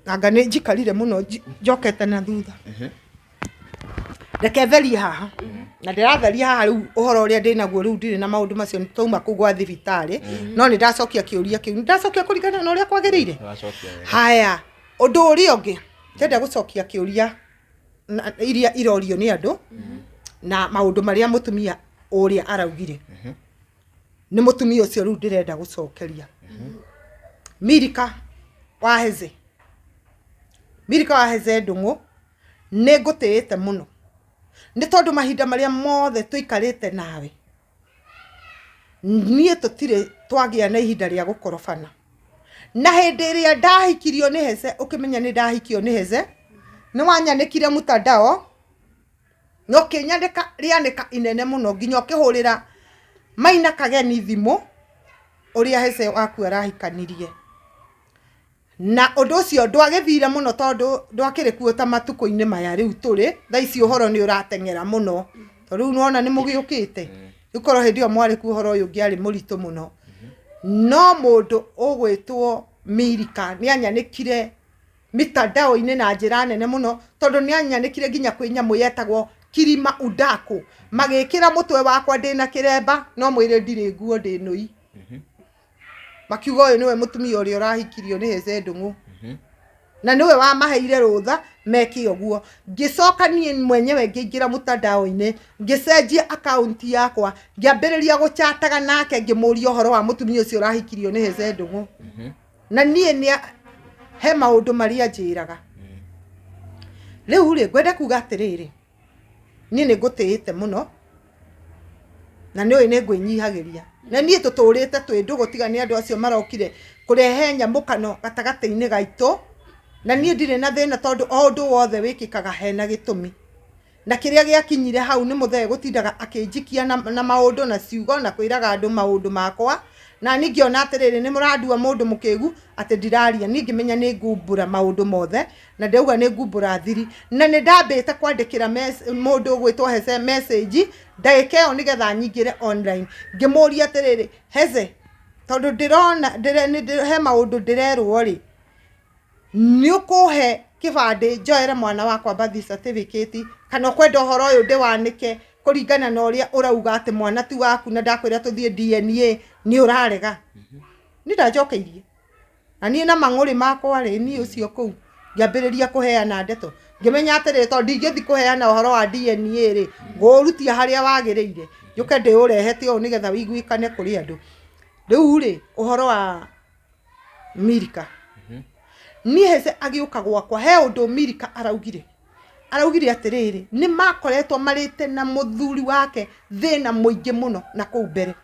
anga nĩ njikarire mũno njokete na thutha. Reke therie haha, na ndĩratheria haha rĩu ũhoro ũrĩa ndĩnaguo rĩu. Ndirĩ na maũndũ macio, nĩ twauma kũu gwa thibitarĩ, no nĩ ndacokia kĩũria kĩu, nĩ ndacokia kũringana na ũrĩa kwagĩrĩire. Wacokia wega. Haya, ũndũ ũrĩa ũngĩ ndĩrenda gũcokia kĩũria iria irorio nĩ andũ na maũndũ marĩa mũtumia ũrĩa araugire. Nĩ mũtumia ũcio rĩu ndĩrenda gũcokeria. Milika wa Heze, Milika wa Heze Ndung'u, nĩ ngũtĩĩte mũno nĩ tondũ mahinda marĩa mothe tũikarĩte nawe niĩ tũtirĩ twagĩa na ihinda rĩa gũkorobana. Na hĩndĩ ĩrĩa ndahikirio nĩ Heze, ũkĩmenya nĩ ndahikio nĩ Heze, nĩ wanyanĩkire mtandao na ũkĩnyandĩka rĩanĩka inene mũno nginya ũkĩhũrĩra Maina Kageni thimũ ũrĩa Heze waku arahikanirie. Na ũndũ ũcio ndwagĩthire mũno tondũ ndwakĩrĩ kuo ta matukũ-inĩ maya rĩu tũrĩ. Thaa ici ũhoro nĩ ũrateng'era mũno, tondũ rĩu nĩwona nĩ mũgĩũkĩte. Rĩu korwo hĩndĩ ĩyo mwarĩ kuo ũhoro ũyũ ũngĩarĩ mũritũ mũno. No mũndũ ũgwĩtwo Milika nĩ anyanĩkire mitandao-inĩ na njĩra nene mũno, tondũ nĩ anyanĩkire nginya kwĩ nyamũ yetagwo Kilima Udaku. Magĩkĩra mũtwe wakwa ndĩna kĩremba, no mwĩrĩ ndirĩ nguo, ndĩ nũi. Makiuga ũyũ nĩwe mũtumia ũrĩa ũrahikirio nĩ Heze Ndung'u. Na nĩwe wamaheire rũtha meke ũguo. Ngĩcoka niĩ mwenyewe ngĩingĩra mtandao-inĩ, ngĩcenjia akaunti yakwa, ngĩambĩrĩria gũchataga nake ngĩmũria ũhoro wa mũtumia ũcio ũrahikirio nĩ Heze Ndung'u. Na niĩ nĩ he maũndũ marĩa anjĩraga. Rĩu rĩ, ngwenda kuga atĩrĩrĩ, niĩ nĩ ngũtĩĩte mũno na nĩ ũĩ nĩ ngwĩnyihagĩria. Na niĩ tũtũrĩte twĩ ndũgũ tiga nĩ andũ acio marokire kũrehe nyamũkano gatagatĩ-inĩ gaitũ. Na niĩ ndirĩ na thĩna tondũ o ũndũ wothe wĩkĩkaga hena gĩtũmi. Na kĩrĩa gĩakinyire hau nĩ mũthee gũtindaga akĩnjikia na maũndũ na ciugo na kwĩraga andũ maũndũ makwa. Na niĩ ngĩona atĩrĩrĩ, nĩ mũrandua mũndũ mũkĩgu atĩ ndiraria. Niĩ ngĩmenya nĩ ngumbũra maũndũ mothe na ndauga nĩ ngumbũra thiri. Na nĩ ndambĩte kwandĩkĩra mũndũ ũgwĩtwo Heze message ndagĩka ĩyo nĩgetha nyingĩre online. Ngĩmũria atĩrĩrĩ, Heze, tondũ ndĩrona he maũndũ ndĩrerwo rĩ, nĩ ũkũhe kĩbandĩ njoere mwana wakwa birth certificate kana ũkwenda ũhoro ũyũ ndĩwanĩke kũringana na ũrĩa ũrauga atĩ mwana ti waku na ndakwĩra tũthiĩ DNA nĩ ũrarega. Niĩ ndanjokeirie. Na niĩ na mang'ũrĩ makwa rĩ, niĩ ũcio kũu ngĩambĩrĩria kũheana ndeto. Ngĩmenya atĩrĩrĩ, tondũ ndingĩthiĩ kũheana ũhoro wa DNA rĩ, ngũũrutia harĩa wagĩrĩire, njũke ndĩũrehete ũũ nĩgetha ũiguĩkane kũrĩ andũ. Rĩu rĩ, ũhoro wa Milika. Niĩ Heze agĩũka gwakwa, he ũndũ Milika araugire. Araugire atĩrĩrĩ, nĩ makoretwo marĩte na mũthuri wake thĩna mũingĩ mũno na kũu mbere.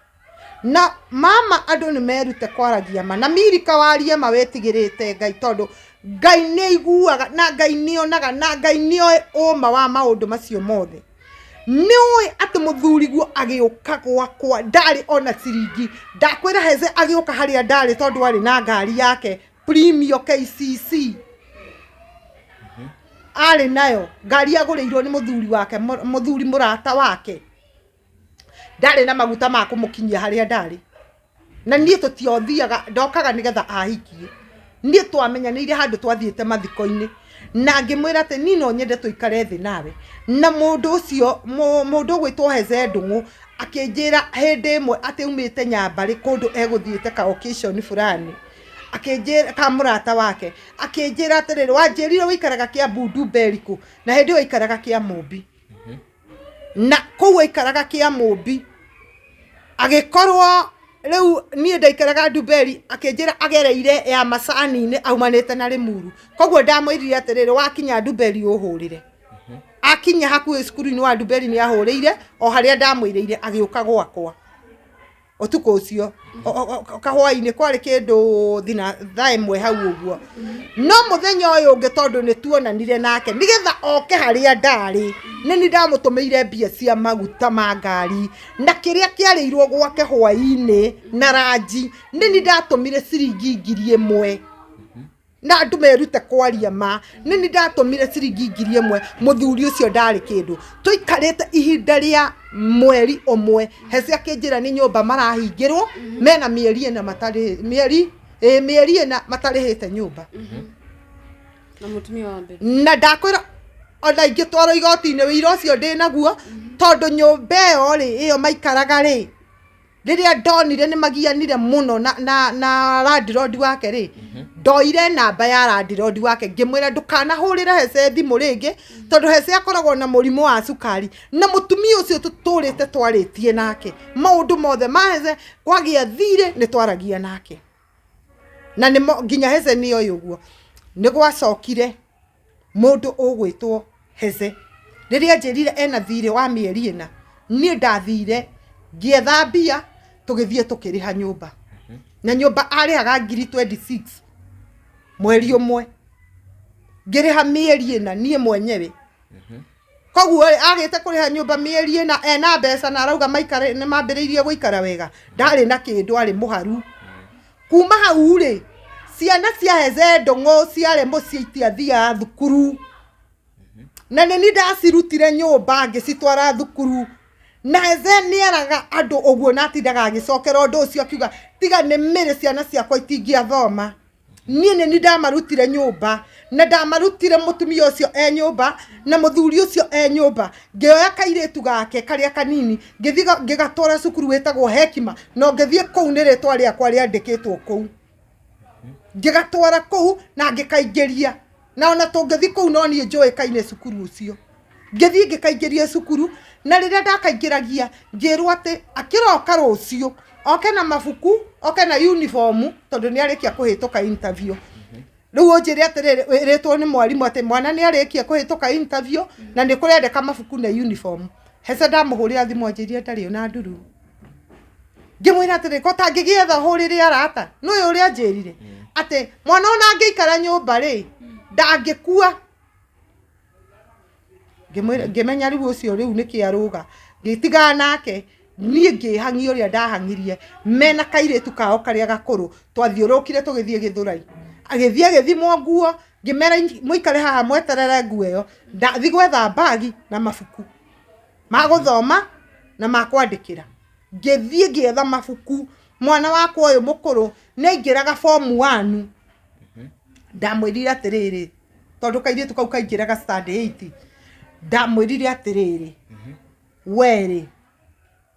Na mama andũ nĩ merute kwaragia ma. Na Milika warie ma wĩtigĩrĩte Ngai, tondũ Ngai nĩ aiguaga na Ngai nĩ onaga na Ngai nĩ oĩ ũma wa maũndũ macio mothe. Nĩ ũĩ atĩ mũthuriguo agĩũka gwakwa ndarĩ ona ciringi. Ndakwĩra Heze agĩũka harĩa ndarĩ tondũ arĩ na ngari yake Premio KCC. Arĩ nayo ngari agũrĩirwo nĩ mũthuri wake, mũthuri mũrata wake. Ndarĩ na maguta ma kũmũkinyia harĩa ndarĩ. Na niĩ tũtiothiaga, ndokaga nĩgetha ahikie. Niĩ twamenyanĩire handũ twathiĩte mathiko-inĩ. Na ngĩmwĩra atĩ niĩ no nyende tũikare thĩ nawe. Na mũndũ ũcio, mũndũ ũgwĩtwo Heze Ndung'u, akĩnjĩra hĩndĩ ĩmwe atĩ aumĩte Nyambarĩ kũndũ egũthiĩte ka occasion fulani. Akĩnjĩra, ka mũrata wake. Akĩnjĩra atĩrĩrĩ, wanjĩrire ũikaraga Kĩambu Ndumberi kũ? Na hĩndĩ ĩyo aikaraga Kĩamũmbi. Na kũu aikaraga Kĩamũmbi, agĩkorwo rĩu niĩ ndaikaraga Ndumberi, akĩnjĩra agereire ya macani-inĩ aumanĩte na Rĩmuru. Koguo ndamwĩrire atĩrĩrĩ, wakinya Ndumberi ũhũrĩre. Akinya hakuhĩ cukuru-inĩ wa Ndumberi nĩ ahũrĩire, o harĩa ndamwĩrĩire agĩũka gwakwa. Ũtukũ ũcio, kahwainĩ kwarĩ kĩndũ thina thaa ĩmwe hau ũguo. No mũthenya ũyũ ũngĩ tondũ nĩ tuonanire nake, nĩgetha oke harĩa ndarĩ, nĩ niĩ ndamũtũmĩire mbia cia maguta ma ngari, na kĩrĩa kĩarĩirwo gwake hwainĩ na ranji, nĩ niĩ ndatũmire ciringi 1000. Na andũ merute kwaria ma. Nĩ niĩ ndatũmire ciringi 1000, mũthuri ũcio ndarĩ kĩndũ. Tũikarĩte ihinda rĩa mweri ũmwe, Hece akĩnjĩra nĩ nyũmba marahingĩrwo, mena mĩeri ĩna matarĩ, mĩeri, ĩĩ mĩeri ĩna matarĩhĩte nyũmba. Na mũtumia wa mbere. Na ndakwĩra ona ingĩtwarwo igoti-inĩ wĩira ũcio ndĩnaguo, tondũ nyũmba ĩyo rĩ, ĩyo maikaraga rĩ, Rĩrĩa ndonire nĩ magianire mũno na landlord wake rĩ, ndoire namba ya landlord wake ngĩmwĩra ndũkanahũrĩre Hece thimũ rĩngĩ, tondũ Hece akoragwo na mũrimũ wa cukari, na mũtumia ũcio tũtũrĩte twarĩtie nake maũndũ mothe ma Hece, kwagĩa thirĩ nĩ twaragia nake, na nĩ nginya Hece nĩ oĩ ũguo. Nĩ gwacokire mũndũ ũgwĩtwo Hece, rĩrĩa anjĩrire ena thirĩ wa mĩeri 4, niĩ ndathire ngĩetha mbia, tũgĩthiĩ tũkĩrĩha nyũmba, na nyũmba arĩhaga ngiri 26 mweri ũmwe, ngĩrĩha mĩeri 4 niĩ mwenyewe. Koguo agĩte kũrĩha nyũmba mĩeri 4 ena mbeca, na arauga maikare nĩ mambĩrĩirie gũikara wega, ndarĩ na kĩndũ, arĩ mũharu. Kuma hau rĩ, ciana cia Hece Ndũng'ũ ciarĩ mũciĩ itiathiaga thukuru, na nĩ niĩ ndacirutire nyũmba ngĩcitwara thukuru. Na Hece nĩeraga andũ ũguo, na atindaga agĩcokera ũndũ ũcio akiuga tiga nĩ mĩrĩ ciana ciakwa itingĩathoma. Niĩ nĩ niĩ ndamarutire nyũmba, na ndamarutire mũtumia ũcio e nyũmba na mũthuri ũcio e nyũmba. Ngĩoya kairĩtu gake karĩa kanini ngĩthiĩ ngĩgatwara cukuru wĩtagwo Hekima, na ngĩthiĩ kũu nĩ rĩtwa rĩakwa rĩandĩkĩtwo kũu, ngĩgatwara kũu na ngĩkaingĩria, na ona tũngĩthiĩ kũu no niĩ njũĩkaine cukuru ũcio. Ngĩthiĩ ngĩkaingĩria cukuru, na rĩrĩa ndakaingĩragia ngĩrwo atĩ akĩroka rũciũ oke na mabuku, oke na uniform, tondũ nĩ arĩkia kũhĩtũka interview. Rĩu ũnjĩre atĩrĩrĩ, wĩrĩtwo nĩ mwarimũ atĩ mwana nĩ arĩkia kũhĩtũka interview na nĩ kũrendeka mabuku na uniform. Hece ndamũhũrĩra thimũ anjĩrire ndarĩ ona nduru. Ngĩmwĩra atĩrĩrĩ, ko tangĩgĩetha hũrĩre arata, nĩũĩ ũrĩa anjĩrire atĩ mwana ona angĩikara nyũmba rĩ ndangĩkua. Ngĩmenya rĩu ũcio rĩu nĩkĩ arũga, ngĩtigana nake. Niĩ ngĩhang'ia ũrĩa ndahang'irie mena kairĩtu kao karĩa gakũrũ, twathiũrũrũkire tũgĩthiĩ Gĩthũrai, agĩthiĩ agĩthimwo nguo, ngĩmera mũikare haha mweterere nguo ĩyo, ndathiĩ gwetha mbagi na mabuku ma gũthoma na ma kwandĩkĩra. Ngĩthiĩ ngĩetha mabuku, mwana wakwa ũyũ mũkũrũ nĩ aingĩraga form 1, ndamwĩrire atĩrĩrĩ, tondũ kairĩtu kau kaingĩraga stand 8, ndamwĩrire atĩrĩrĩ, werĩ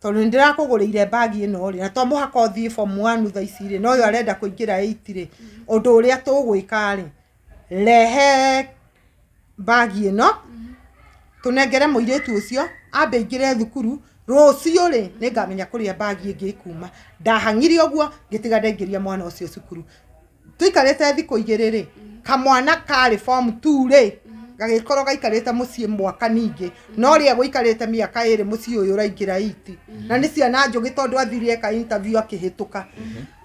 tondũ nĩ ndĩrakũgũrĩire mbagi ĩno rĩ, na to mũhaka ũthiĩ form 1 thaa ici rĩ, na ũyũ arenda kũingĩra 8 rĩ, ũndũ ũrĩa tũgwĩka rĩ, rehe mbagi ĩno tũnengere mũirĩtu ũcio ambe aingĩre thukuru, rũciũ rĩ nĩngamenya kũrĩa mbagi ĩngĩ ĩkuma. Ndahang'ire ũguo ngĩtiga ndaingĩria mwana ũcio cukuru. Tũikarĩte thikũ 2 rĩ, kamwana karĩ form 2 rĩ, gagĩkorwo gaikarĩte mũciĩ mwaka ningĩ, no rĩa gũikarĩte mĩaka 2 mũciĩ ũyũ ũraingĩra 8, na nĩ ciana njũgĩ tondũ athire eka interview akĩhĩtũka.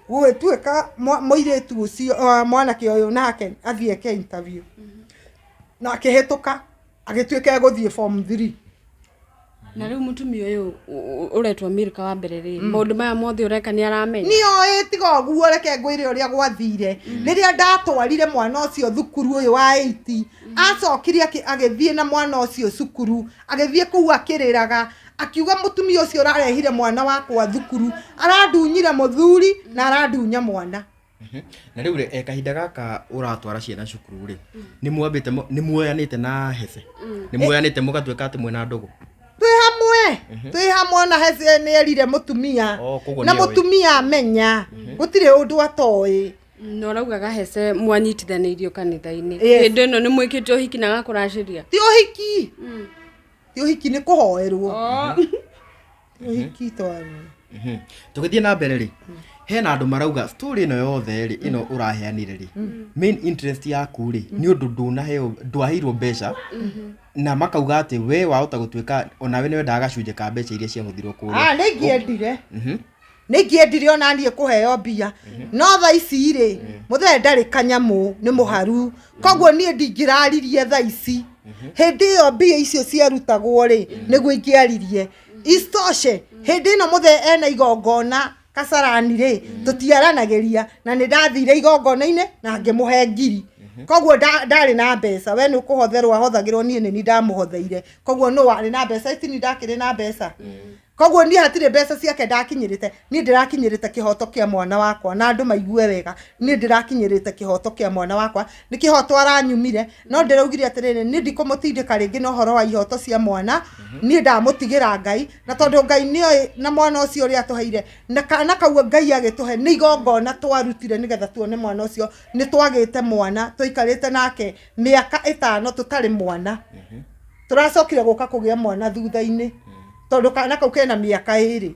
Gũgĩtuĩka mũirĩtu ũcio, mwanake ũyũ nake athiĩ eke interview na akĩhĩtũka, agĩtuĩka egũthiĩ form 3. Na rĩu mũtumia ũyũ ũretwo Milka wa mbere rĩ, maũndũ maya mothe ũreka nĩ aramenya? Nĩoĩ, tiga ũguo, reke ngwĩre ũrĩa gwathire. Rĩrĩa ndatwarire mwana ũcio thukuru ũyũ wa 8, acokire agĩthiĩ na mwana ũcio cukuru, agĩthiĩ kũu akĩrĩraga, akiuga mũtumia ũcio ũrarehire mwana wakwa thukuru arandunyire mũthuri na arandunya mwana. Na rĩu rĩ, kahinda gaka ũratwara ciana cukuru rĩ, nĩ mwambĩte nĩ muoyanĩte na Hece, nĩ muoyanĩte mũgatuĩka atĩ mwĩna ndũgũ? Twĩ hamwe na Hece nĩ erire mũtumia, na mũtumia amenya gũtirĩ ũndũ atoĩ. Na ũraugaga Hece mwanyitithanĩirio kanitha-inĩ, hĩndĩ ĩno nĩ mwĩkĩte ũhiki na gakũracĩria? Ti ũhiki, ti ũhiki, nĩ kũhoerwo. Ti ũhiki twarwo. Tũgĩthiĩ na mbere rĩ, hena andũ marauga story ĩno yothe rĩ, ĩno ũraheanire rĩ, main interest yaku rĩ nĩ ũndũ ndũnaheo, ndwaheirwo mbeca, na makauga atĩ we wahota gũtuĩka onawe nĩ wendaga gacunjĩ ka mbeca iria ciahũthirwo kũrĩa. Nĩ ingĩendire. Nĩ ingĩendire ona niĩ kũheo mbia, no thaa ici rĩ, mũthee ndarĩ kanyamũ, nĩ mũharu, koguo niĩ ndingĩraririe thaa ici. Hĩndĩ ĩyo mbia icio ciarutagwo rĩ, nĩguo ingĩaririe. Isitoshe, hĩndĩ ĩno mũthee ena igongona Kasarani rĩ, tũtiaranagĩria, na nĩ ndathire igongona-inĩ na ngĩmũhe ngiri. Koguo ndarĩ na mbeca, we nĩ ũkũhotherwo ahothagĩrwo, niĩ nĩ niĩ ndamũhotheire. Koguo nũ warĩ na mbeca, itini ndakĩrĩ na mbeca. Koguo niĩ hatirĩ mbeca ciake ndakinyĩrĩte, niĩ ndĩrakinyĩrĩte kĩhoto kĩa mwana wakwa, na andũ maigue wega, niĩ ndĩrakinyĩrĩte kĩhoto kĩa mwana wakwa, nĩ kĩhoto aranyumire, no ndĩraugire atĩrĩrĩ, niĩ ndikũmũtindĩka rĩngĩ na ũhoro wa ihoto cia mwana, niĩ ndamũtigĩra Ngai, na tondũ Ngai nĩoĩ na mwana ũcio ũrĩa atũheire, na kana kau Ngai agĩtũhe nĩ igongona twarutire nĩgetha tuone mwana ũcio, nĩ twagĩte mwana, tũikarĩte nake mĩaka 5 tũtarĩ mwana. Tũracokire gũka kũgĩa mwana thutha-inĩ, tondũ kana kau kena mĩaka 2.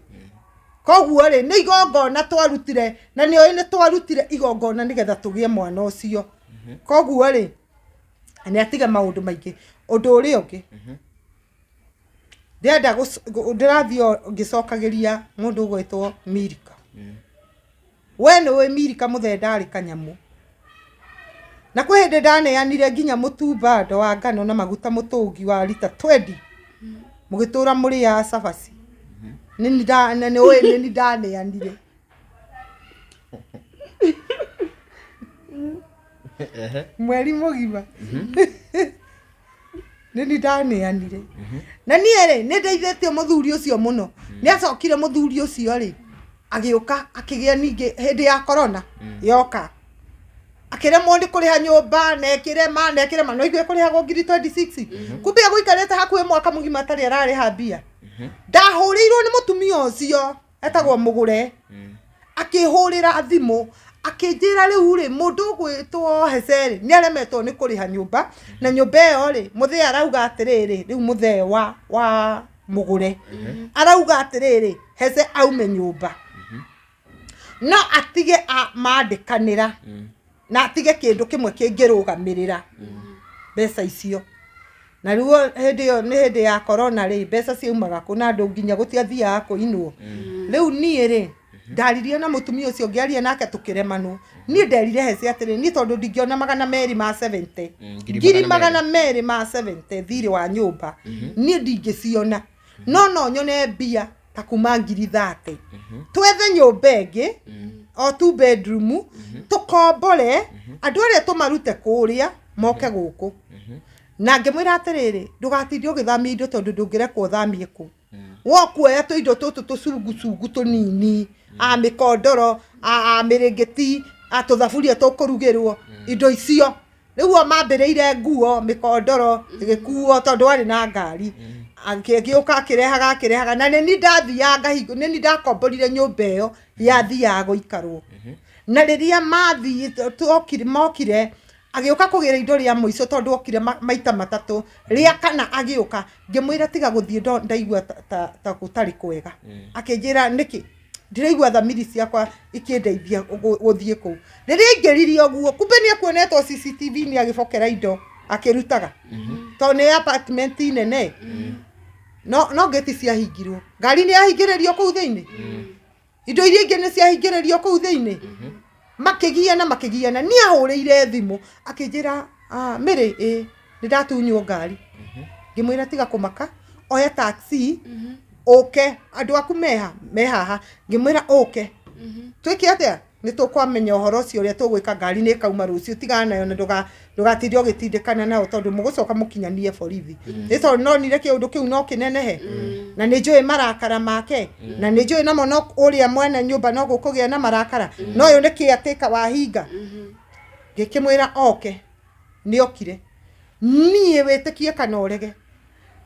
Koguo rĩ, nĩ igongona twarutire, na nĩ oĩ nĩ twarutire igongona nĩgetha tũgĩe mwana ũcio. Koguo rĩ, nĩ atige maũndũ maingĩ. Ũndũ ũrĩa ũngĩ, ndĩrenda ndĩrathiĩ o ngĩcokagĩria mũndũ ũgwĩtwo Milika. We nĩ ũĩ Milika mũthee ndarĩ kanyamũ. Na kwĩ hĩndĩ ndaneanire nginya mũtu bando wa ngano na maguta mũtũngi wa rita 20. Mũgĩtũra mũrĩaga cabaci. Nĩ nĩ ũĩ nĩ ni ndaneanire. Mweri mũgima. Nĩ ni ndaneanire. Na niĩ rĩ, nĩ ndeithĩtie mũthuri ũcio mũno. Nĩ acokire mũthuri ũcio rĩ, agĩũka akĩgĩa ningĩ hĩndĩ ya corona yoka. Akĩremwo nĩ kũrĩha nyũmba, na ĩkĩrema, na ĩkĩrema, no igue kũrĩhagwo ngiri 26. Kumbe egũikarĩte hakuhĩ mwaka mũgima atarĩ ararĩha mbia. Ndahũrĩirwo nĩ mũtumia ũcio, etagwo Mũgũre. Akĩhũrĩra thimũ, akĩnjĩra rĩu rĩ, mũndũ ũgwĩtwo Hece rĩ, nĩ aremetwo nĩ kũrĩha nyũmba, na nyũmba ĩyo rĩ, mũthee arauga atĩrĩrĩ, rĩu mũthee wa Mũgũre. Arauga atĩrĩrĩ, Hece aume nyũmba. No atige mandĩkanĩra, na atige kĩndũ kĩmwe kĩngĩrũgamĩrĩra mbeca icio. Na rĩu hĩndĩ ĩyo nĩ hĩndĩ ya corona rĩ, mbeca ciaumaga kũ na andũ nginya gũtiathiaga kũinwo. Rĩu niĩ rĩ, ndaririe na mũtumia ũcio, ngĩaria nake tũkĩremanwo. Niĩ nderire Hece atĩrĩ, niĩ tondũ ndingĩona magana merĩ ma 70, ngiri magana merĩ ma 70 thirĩ wa nyũmba, niĩ ndingĩciona. No no nyone mbia ta kuma ngiri 30. Twethe nyũmba ĩngĩ, o 2 bedroom, tũkombore, andũ arĩa tũmarute kũrĩa, moke gũkũ. Na ngĩmwĩra atĩrĩrĩ, ndũgatinde ũgĩthamia indo tondũ ndũngĩrekwo ũthamie kũ. Wokuoya tũindo tũtũ tũcungucungu tũnini, a mĩkondoro, a mĩrĩngĩti, a tũthaburia tũkũrugĩrwo, indo icio. Rĩu o mambĩrĩire nguo, mĩkondoro, ĩgĩkuo tondũ arĩ na ngari. Agĩũka akĩrehaga, akĩrehaga, na nĩ niĩ ndathiaga ngahingũ, nĩ niĩ ndakomborire nyũmba ĩyo yathiaga gũikarwo. Na rĩrĩa mathiĩ, twokire, mokire, agĩũka kũgĩra indo rĩa mũico tondũ okire maita matatũ. Rĩa kana agĩũka, ngĩmwĩra tiga gũthiĩ ndaigua ta gũtarĩ kwega. Akĩnjĩra nĩkĩ? Ndĩraigua thamiri ciakwa ikĩndeithia gũthiĩ kũu. Rĩrĩa aingĩrire ũguo, kumbe nĩ ekuonetwo CCTV nĩ agĩbokera indo akĩrutaga. Tondũ nĩ apartment nene. No ngĩti ciahingirwo. Ngari nĩ yahingĩrĩrio kũu thĩinĩ. Indo iria ingĩ nĩ ciahingĩrĩrio kũu thĩinĩ. Makĩgiana, makĩgiana. Niĩ ahũrĩire thimũ, akĩnjĩra, Mary, ĩ, nĩ ndatunywo ngari. Ngĩmwĩra tiga kũmaka, oya taxi, ũke, andũ aku meha, me haha. Ngĩmwĩra ũke. Twĩke atĩa? Nĩ tũkwamenya ũhoro ũcio ũrĩa tũgwĩka, ngari nĩ ĩkauma rũciũ, tigana nayo na ndũgatinde ũgĩtindĩkana nao tondũ mũgũcoka mũkinyanie borithi. Nĩ tondũ nonire kĩũndũ kĩu no kĩnenehe. Na nĩ njũĩ marakara make, na nĩ njũĩ namo no ũrĩa mwene nyũmba no gũkũgĩa na marakara. No ũyũ nĩ caretaker wa hinga. Ngĩkĩmwĩra oke, nĩ okire. Niĩ wĩtĩkie kana ũrege,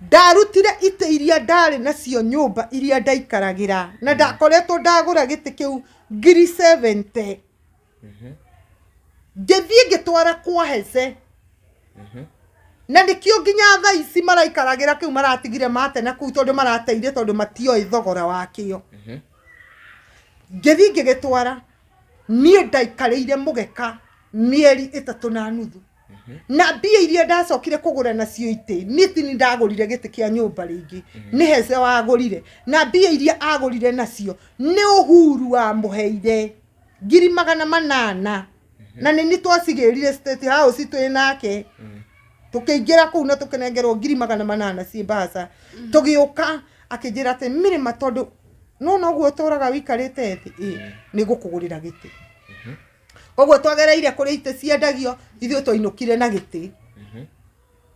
ndarutire itĩ iria ndarĩ nacio nyũmba iria ndaikaragĩra, na ndakoretwo ndagũra gĩtĩ kĩu ngiri 70. Ngĩthiĩ ngĩtwara kwa Hece. Na nĩkĩo nginya thaa ici maraikaragĩra kĩu maratigire mate na kũu tondũ marateire tondũ matioĩ thogora wakĩo. Ngĩthiĩ ngĩgĩtwara, niĩ ndaikarĩire mũgeka mĩeri 3 na nuthu. Na mbia iria ndacokire kũgũra nacio itĩ, niĩ ti ni ndagũrire gĩtĩ kĩa nyũmba rĩngĩ, nĩ Hece wagũrire. Na mbia iria agũrire nacio, nĩ Uhuru wamũheire ngiri magana manana. Na nĩ ni twacigĩrire State House twĩ nake. Tũkĩingĩra kũu na tũkĩnengerwo ngiri magana manana ciĩ mbaca. Tũgĩũka akĩnjĩra atĩ Mĩrĩma tondũ no noguo ũtũraga wĩikarĩte thĩ, ĩ, nĩ ngũkũgũrĩra gĩtĩ. Koguo twagereire kũrĩa itĩ ciendagio, ithuĩ twainũkire na gĩtĩ.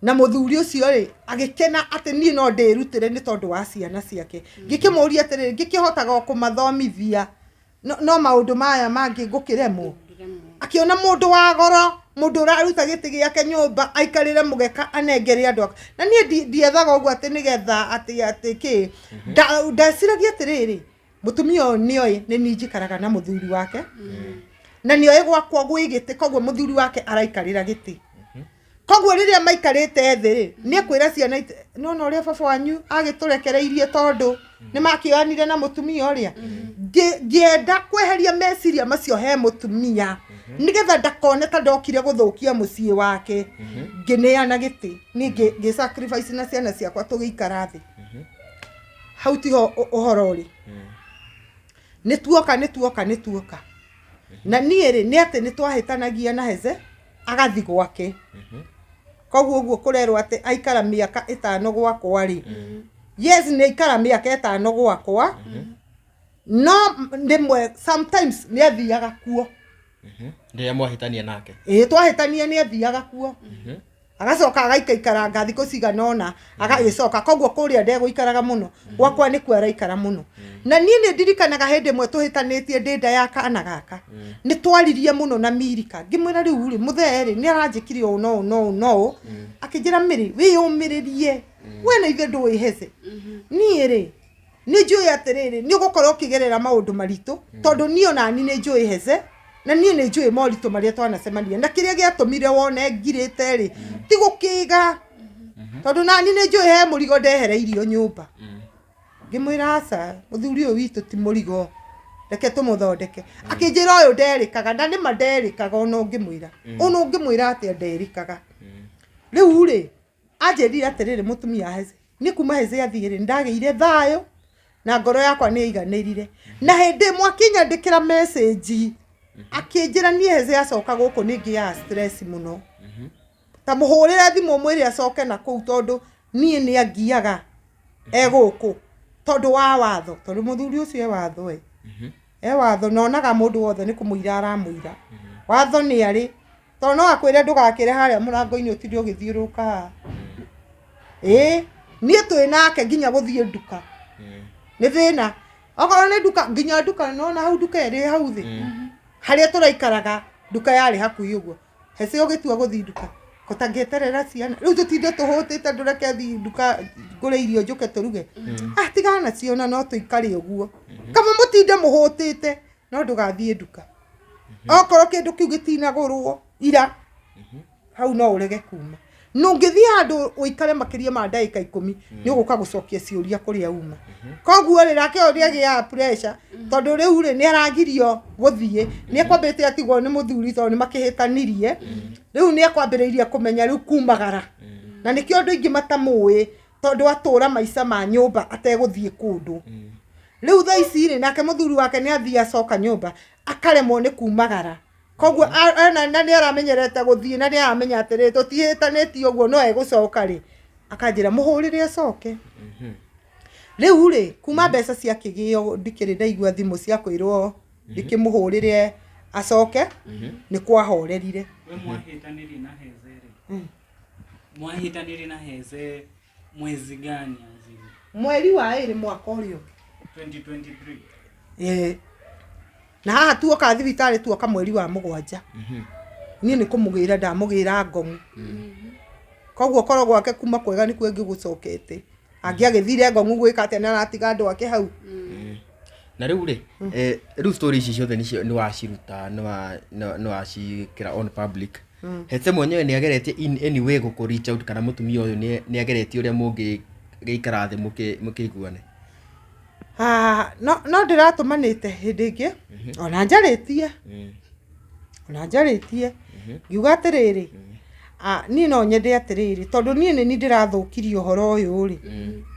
Na mũthuri ũcio rĩ agĩkena atĩ niĩ no ndĩrutĩre nĩ tondũ wa ciana ciake. Ngĩkĩmũria atĩrĩrĩ, ngĩkĩhotaga o kũmathomithia no maũndũ maya mangĩ ngũkĩremwo. Akĩona mũndũ wa goro, mũndũ ũraruta gĩtĩ gĩake nyũmba aikarĩre mũgeka anengere andũ ake. Na niĩ ndiethaga ũguo atĩ nĩgetha atĩ kĩ. Ndeciragia atĩrĩrĩ, mũtumia ũyũ nĩoĩ nĩ niĩ njikaraga na mũthuri wake. Na nĩoĩ gwakwa gwĩ gĩtĩ, koguo mũthuri wake araikarĩra gĩtĩ. Koguo rĩrĩa maikarĩte thĩ rĩ, nĩ ekwĩra ciana nona ũrĩa baba wanyu agĩtũrekereirie tondũ nĩ makĩoyanire na mũtumia ũrĩa. Ngĩenda kweheria meciria macio he mũtumia nĩgetha ndakone ta ndokire gũthũkia mũciĩ wake. Ngĩneana gĩtĩ, niĩ ngĩ sacrifice na ciana ciakwa tũgĩikara thĩ. Hau tiho ũhoro ũrĩ. Nĩ tuoka. Na niĩ rĩ, nĩ atĩ nĩ twahĩtanagia na Heze agathi gwake. Koguo ũguo kũrerwo atĩ aikara mĩaka 5 gwakwa rĩ. Yes, nĩ aikara mĩaka 5 gwakwa. No rĩmwe sometimes nĩ athiaga kuo. Rĩrĩa mwahĩtania nake. Ĩĩ, twahĩtania nĩ athiaga kuo. Agacoka agaikaikaranga thikũ cigana ũna, agagĩcoka. Koguo kũrĩa ndegũikaraga mũno, gwakwa nĩkuo araikara mũno. Na niĩ nĩ ndirikanaga hĩndĩ ĩmwe tũhĩtanĩtie ndĩ nda ya kana gaka. Nĩ twaririe mũno na Mirika. Ngĩmwĩra rĩu rĩ, mũthee rĩ, nĩ aranjĩkire ũũ na ũũ na ũũ na ũũ. Akĩnjĩra Mĩrĩ, wĩyũmĩrĩrie. We na ithuĩ ndũĩ Heze. Niĩ rĩ, nĩ njũĩ atĩrĩrĩ, nĩ ũgũkorwo ũkĩgerera maũndũ maritũ, tondũ niĩ ona niĩ nĩ njũĩ Heze. Na niĩ nĩ njũĩ moritũ marĩa twanacemania. Na kĩrĩa gĩatũmire wone ngirĩte rĩ, ti gũkĩga. Tondũ nani nĩ njũĩ he mũrigo ndehereirio nyũmba. Ngĩmwĩra aca, mũthuri ũyũ witũ ti mũrigo, reke tũmũthondeke. Akĩnjĩra ũyũ nderĩkaga, na nĩma nderĩkaga ona ũngĩmwĩra. Ona ũngĩmwĩra atĩa nderĩkaga. Rĩu rĩ, anjĩrire atĩrĩrĩ mũtumia Heze, niĩ kuma Heze athiĩ rĩ, nĩndagĩire thayũ na ngoro yakwa nĩ ĩiganĩrire. Na hĩndĩ ĩmwe akĩnyandĩkĩra message, akĩnjĩra niĩ Heze acoka gũkũ nĩ ngĩaga stress mũno. Ta mũhũrĩre thimũ ũmwĩre acoke na kũu tondũ niĩ nĩ angiaga e gũkũ tondũ wa watho, tondũ mũthuri ũcio e watho ĩ. E watho na onaga mũndũ wothe nĩ kũmũira aramũira. Watho nĩ arĩ, tondũ no akwĩre ndũgakĩre harĩa mũrango-inĩ ũtinde ũgĩthiũrũrũka haha. Ĩĩ, niĩ twĩ nake nginya gũthiĩ nduka. Nĩ thĩna. Okorwo nĩ nduka, nginya nduka, nona hau nduka ĩrĩ hau thĩ. Harĩa tũraikaraga nduka yarĩ hakuhĩ ũguo. Hece ũgĩtua gũthiĩ nduka, kũtangĩeterera ciana. Rĩu tũtinde tũhũtĩte ndũreke thiĩ nduka ngũre irio njũke tũruge. Ah, tigana nacio na no tũikare ũguo. Kama mũtinde mũhũtĩte, no ndũgathiĩ nduka. Okorwo kĩndũ kĩu gĩtinagũrwo ira, hau no ũrege kuma. Na ũngĩthiĩ handũ ũikare makĩria ma ndagĩka 10, nĩ ũgũka gũcokia ciũria kũrĩa uma. Koguo rĩ, nake ũyũ nĩagĩaga pressure, tondũ rĩu rĩ, nĩ aragirio gũthiĩ. Nĩ ekwambĩte atigwo nĩ mũthuri tondũ nĩ makĩhĩtanirie. Rĩu nĩ ekwambĩrĩirie kũmenya rĩu kumagara. Na nĩkĩo andũ aingĩ matamũĩ, tondũ atũra maica ma nyũmba ategũthiĩ kũndũ. Rĩu thaa ici rĩ, nake mũthuri wake nĩ athiĩ acoka nyũmba, akaremwo nĩ kumagara. Koguo na nĩ aramenyerete gũthiĩ, na nĩ aramenya atĩrĩ, tũtihĩtanĩtie ũguo no egũcoka rĩ, akanjĩra mũhũrĩre acoke. Rĩu rĩ, kuma mbeca cia kĩgĩo ndikĩrĩ ndaigua thimũ cia kwĩrwo ndĩkĩmũhũrĩre acoke, nĩ kwahorerire. We mwahĩtanĩrie na Heze rĩ? Mwahĩtanĩrie na Heze mwezi gani azini? Mweri wa 2 mwaka ũrĩa ũngĩ. 2023. Ĩĩ. Na haha tuoka thibitarĩ tuoka mweri wa 7. Niĩ nĩ kũmũgĩra ndamũgĩra ngong'u. Koguo korwo gwake kuma kwega nĩkuo ĩngĩgũcokete. Angĩagĩthire ngong'u gwĩka atĩa na aratiga andũ ake hau. Na rĩu rĩ, rĩu story ici ciothe nĩcio nĩ waciruta, nĩ wacikĩra on public. Heze mwenyewe nĩ ageretie in any way gũkũ reach out, kana mũtumia ũyũ nĩ ageretie ũrĩa mũngĩgĩikara thĩ mũkĩiguane? No ndĩratũmanĩte hĩndĩ ĩngĩ, ona njarĩtie. Ona njarĩtie. Ngiuga atĩrĩrĩ, niĩ no nyende atĩrĩrĩ, tondũ niĩ nĩ niĩ ndĩrathũkirie ũhoro ũyũ rĩ,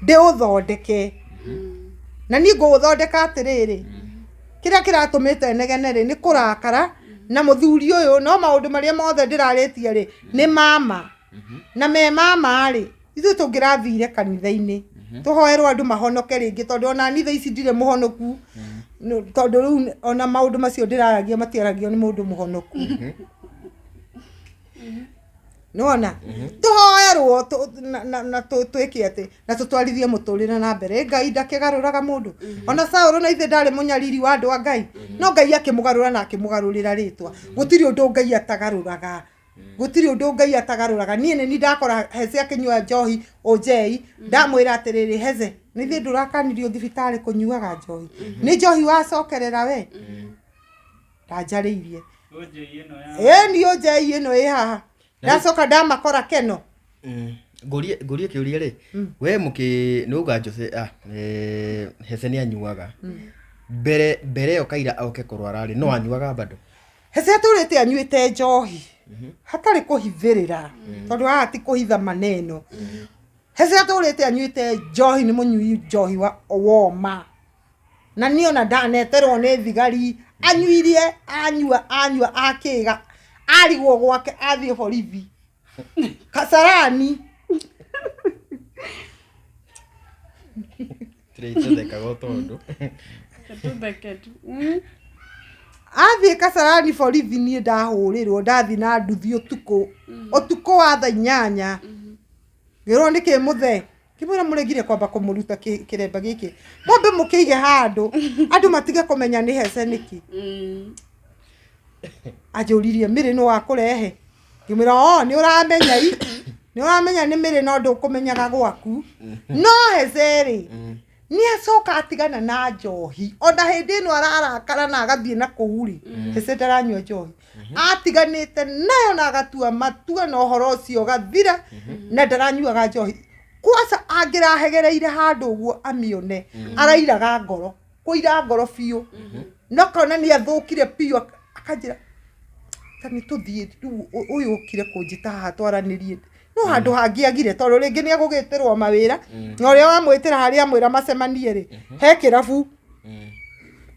ndĩũthondeke. Na niĩ ngũũthondeka atĩrĩrĩ, kĩrĩa kĩratũmĩte negene rĩ, nĩ kũrakara na mũthuri ũyũ, no maũndũ marĩa mothe ndĩrarĩtie rĩ, nĩ mama. Na me mama rĩ, ithuĩ tũngĩrathire kanitha-inĩ, tũhoerwo andũ mahonoke rĩngĩ, tondũ ona niĩ thaa ici ndirĩ mũhonoku, tondũ rĩu ona maũndũ macio ndĩraragia matiaragio nĩ mũndũ mũhonoku. Nĩwona? Tũhoerwo Tũrerwo na twĩke atĩ na tũtwarithie mũtũrĩre na mbere. Ngai ndakĩgarũraga mũndũ. Ona Saũlũ na ithe ndarĩ mũnyariri wa andũ a Ngai, no Ngai akĩmũgarũra na akĩmũgarũrĩra rĩtwa. Gũtirĩ ũndũ Ngai atagarũraga. Gũtirĩ ũndũ Ngai atagarũraga. Niĩ nĩ niĩ ndakora Heze akĩnyua njohi ũnjei, ndamwĩra atĩrĩrĩ, Heze, nĩ ithuĩ ndũrakanirio thibitarĩ kũnyuaga njohi. Nĩ njohi wacokerera we? Ndanjarĩirie. Ũnjei ĩno ya Ĩĩ niĩ ũnjei ĩno ĩ haha. Ndacoka ndamakora keno. Ngũrie ngũrie kĩũria rĩ, we mũkĩ nĩ uga Jose Heze nĩ anyuaga. Mbere mbere ĩyo Kaira oke kũrwara rĩ, no anyuaga bado? Heze atũrĩte anyuĩte njohi hatarĩ kũhithĩrĩra, tondũ haha ti kũhitha maneno. Heze atũrĩte anyuĩte njohi, nĩ mũnyui njohi wa woma. Na niĩ ona ndaneterwo nĩ thigari, anyuirie, anyua, anyua, akĩga, arigwo gwake athiĩ borithi. Kasarani. Tũrĩthekaga tondũ. Tũtheke tu. Athiĩ Kasarani borithi, niĩ ndahũrĩrwo, ndathiĩ na nduthi ũtukũ, ũtukũ wa thaa 8. Ngĩrwo nĩkĩ mũthee, ngĩmwĩra mũregire kwamba kũmũruta kĩremba gĩkĩ, mwambe mũkĩige handũ andũ matige kũmenya nĩ Heze nĩkĩ. Anjũririe mĩrĩ nĩ wakũrehe, ngĩmwĩra o nĩ ũramenya i nĩ ũramenya nĩ mĩrĩ no ndũkũmenyaga gwaku. No Heze rĩ, nĩ acoka atigana na njohi. Ona hĩndĩ ĩno ararakara na agathiĩ na kũu rĩ, Heze ndaranyua njohi, atiganĩte nayo na agatua matua na ũhoro ũcio ũgathira, na ndaranyuaga njohi. Kwaca angĩrahegereire handũ ũguo amĩone, arairaga ngoro, kũira ngoro biũ, no kona nĩ athũkire biũ, akanjĩra ta nĩ tũthiĩ rĩu, ũyũ ũkire kũnjĩta haha twaranĩrie, no handũ hangĩagire, tondũ rĩngĩ nĩ egũgĩtĩrwo mawĩra, na ũrĩa wamwĩtĩra harĩa amwĩra macemanie rĩ, he kĩrabu.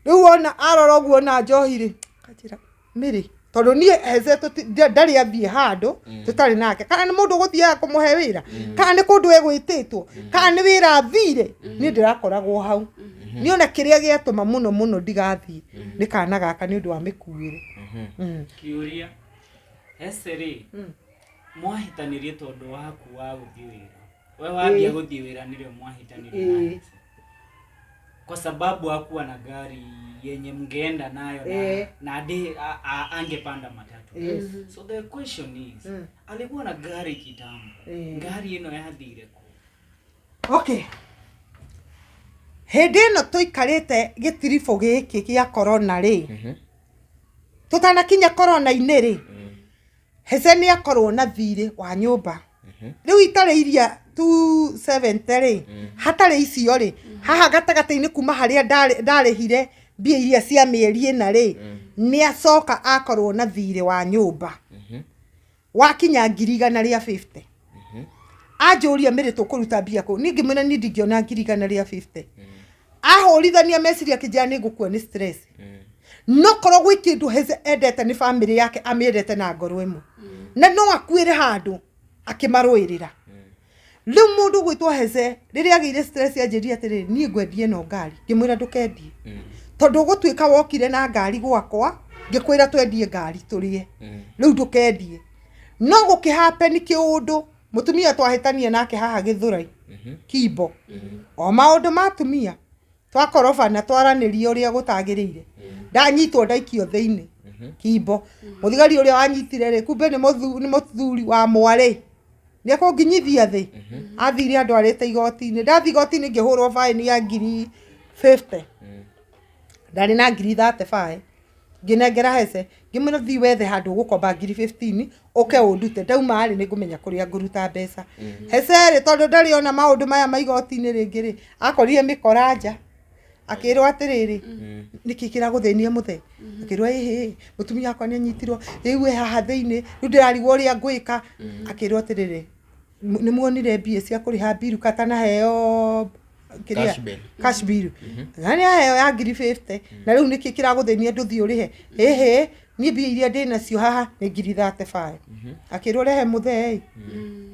Rĩu ona arora ũguo na njohi rĩ, akanjĩra mĩrĩ, tondũ niĩ Heze ndarĩ athiĩ handũ tũtarĩ nake, kana nĩ mũndũ ũgũthiaga kũmũhe wĩra, kana nĩ kũndũ egwĩtĩtwo, kana nĩ wĩra athire, niĩ ndĩrakoragwo hau. Niĩ ona kĩrĩa gĩatũma mũno mũno ndigathiĩ nĩ kana gaka, nĩ ũndũ wa mĩkuĩre. Kĩũria, Heze rĩ, mwahĩtanirie tondũ waku wa gũthiĩ wĩra? We wambia gũthiĩ wĩra nĩrĩo mwahĩtanirie na Heze? Kwa sababu hakuwa na gari yenye mngeenda nayo na, na ade, angepanda matatu. So the question is, alikuwa na gari kitambo, ngari ĩno yathire kũ? Okay, hĩndĩ ĩno tũikarĩte gĩtiribũ gĩkĩ gĩa korona rĩ, tũtanakinya korona-inĩ rĩ, Heze nĩ akorwo na thirĩ wa nyũmba. Rĩu itarĩ iria 270 rĩ, hatarĩ icio rĩ, haha gatagatĩ-inĩ kuma harĩa ndarĩhire mbia iria cia mĩeri ĩna rĩ, nĩ acoka akorwo na thirĩ wa nyũmba wakinya 150,000. Anjũria mĩrĩ tũkũruta mbia kũ, niĩ ngĩmwĩra niĩ ndingĩona 150,000. Ahũrithania meciria, akĩnjĩra nĩ ngũkua nĩ stress. No korwo gwĩ kĩndũ Heze endete nĩ bamĩrĩ yake, amĩendete na ngoro ĩmwe, na no akuĩre handũ akĩmarũĩrĩra. Rĩu mũndũ gwĩtwo Heze rĩrĩa agĩire stress, anjĩrire atĩrĩrĩ, niĩ ngwendie ĩno ngari. Ngĩmwĩra ndũkendie, tondũ ũgũtuĩka wokire na ngari gwakwa ngĩkwĩra twendie ngari tũrĩe, rĩu ndũkendie. No gũkĩhappen kĩũndũ, mũtumia twahĩtania nake haha Gĩthũrai Kimbo, o maũndũ ma atumia, twakorobana, twaranĩria ũrĩa gũtagĩrĩire, ndanyitwo, ndaikio thĩinĩ Kimbo. Mũthigari ũrĩa wanyitire rĩ, kumbe nĩ mũthuri wa mwarĩ, nĩ ekũnginyithia thĩ. Athire andwarĩte igoti-inĩ. Ndathiĩ igoti-inĩ ngĩhũrwo baĩni ya 50,000. Ndarĩ na 35,000, ngĩnengera Hece, ngĩmwĩra thiĩ wethe handũ ũgũkomba 15,000 ũke ũndute, ndauma rĩ nĩ ngũmenya kũrĩa ngũruta mbeca. Hece rĩ, tondũ ndarĩ ona maũndũ maya ma igoti-inĩ rĩngĩ rĩ, akorire mĩkora nja, akĩrwo atĩrĩrĩ, nĩkĩ kĩragũthĩnia mũthee? Akĩrwo ĩhĩ, mũtumia wakwa nĩ anyitirwo, rĩu e haha thĩinĩ, rĩu ndĩrarigwo ũrĩa ngwĩka. Akĩrwo atĩrĩrĩ, nĩ muonire mbia cia kũrĩha mbiru katanaheo kĩrĩa? Cash bill. Cash bill na nĩ aheo ya 50,000, na rĩu nĩkĩ kĩragũthĩnia ndũthiĩ ũrĩhe? Ĩhĩ, niĩ mbia iria ndĩ nacio haha nĩ 35,000. Akĩrwo rehe mũthee,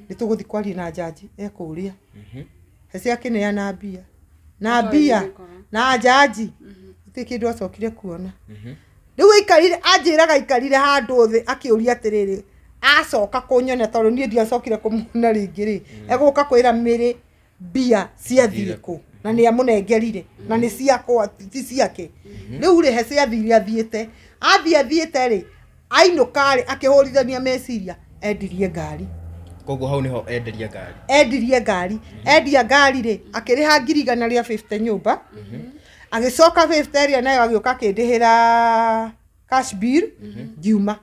nĩ tũgũthiĩ kwaria na njanji ekũrĩa. Hece akĩneana mbia na mbia na njanji, gũtirĩ kĩndũ acokire kuona. Rĩu aikarire, anjĩraga aikarire handũ thĩ akĩũria atĩrĩrĩ, Acoka kũnyona tondũ niĩ ndiacokire kũmuona rĩngĩ rĩ, egũka kwĩra Mĩrĩ mbia ciathiĩ kũ, na nĩ amũnengerire na nĩ ciakwa ti ciake. Rĩu rĩ, Hece athire athiĩte, athiĩ athiĩte rĩ, ainũka rĩ, akĩhũrithania meciria, endirie ngari. Koguo hau niho enderia ngari. Endirie ngari, endia ngari rĩ, akĩrĩha 150,000 nyũmba, agĩcoka 50 ĩrĩa nayo agĩũka akĩndĩhĩra cash bill, ngiuma.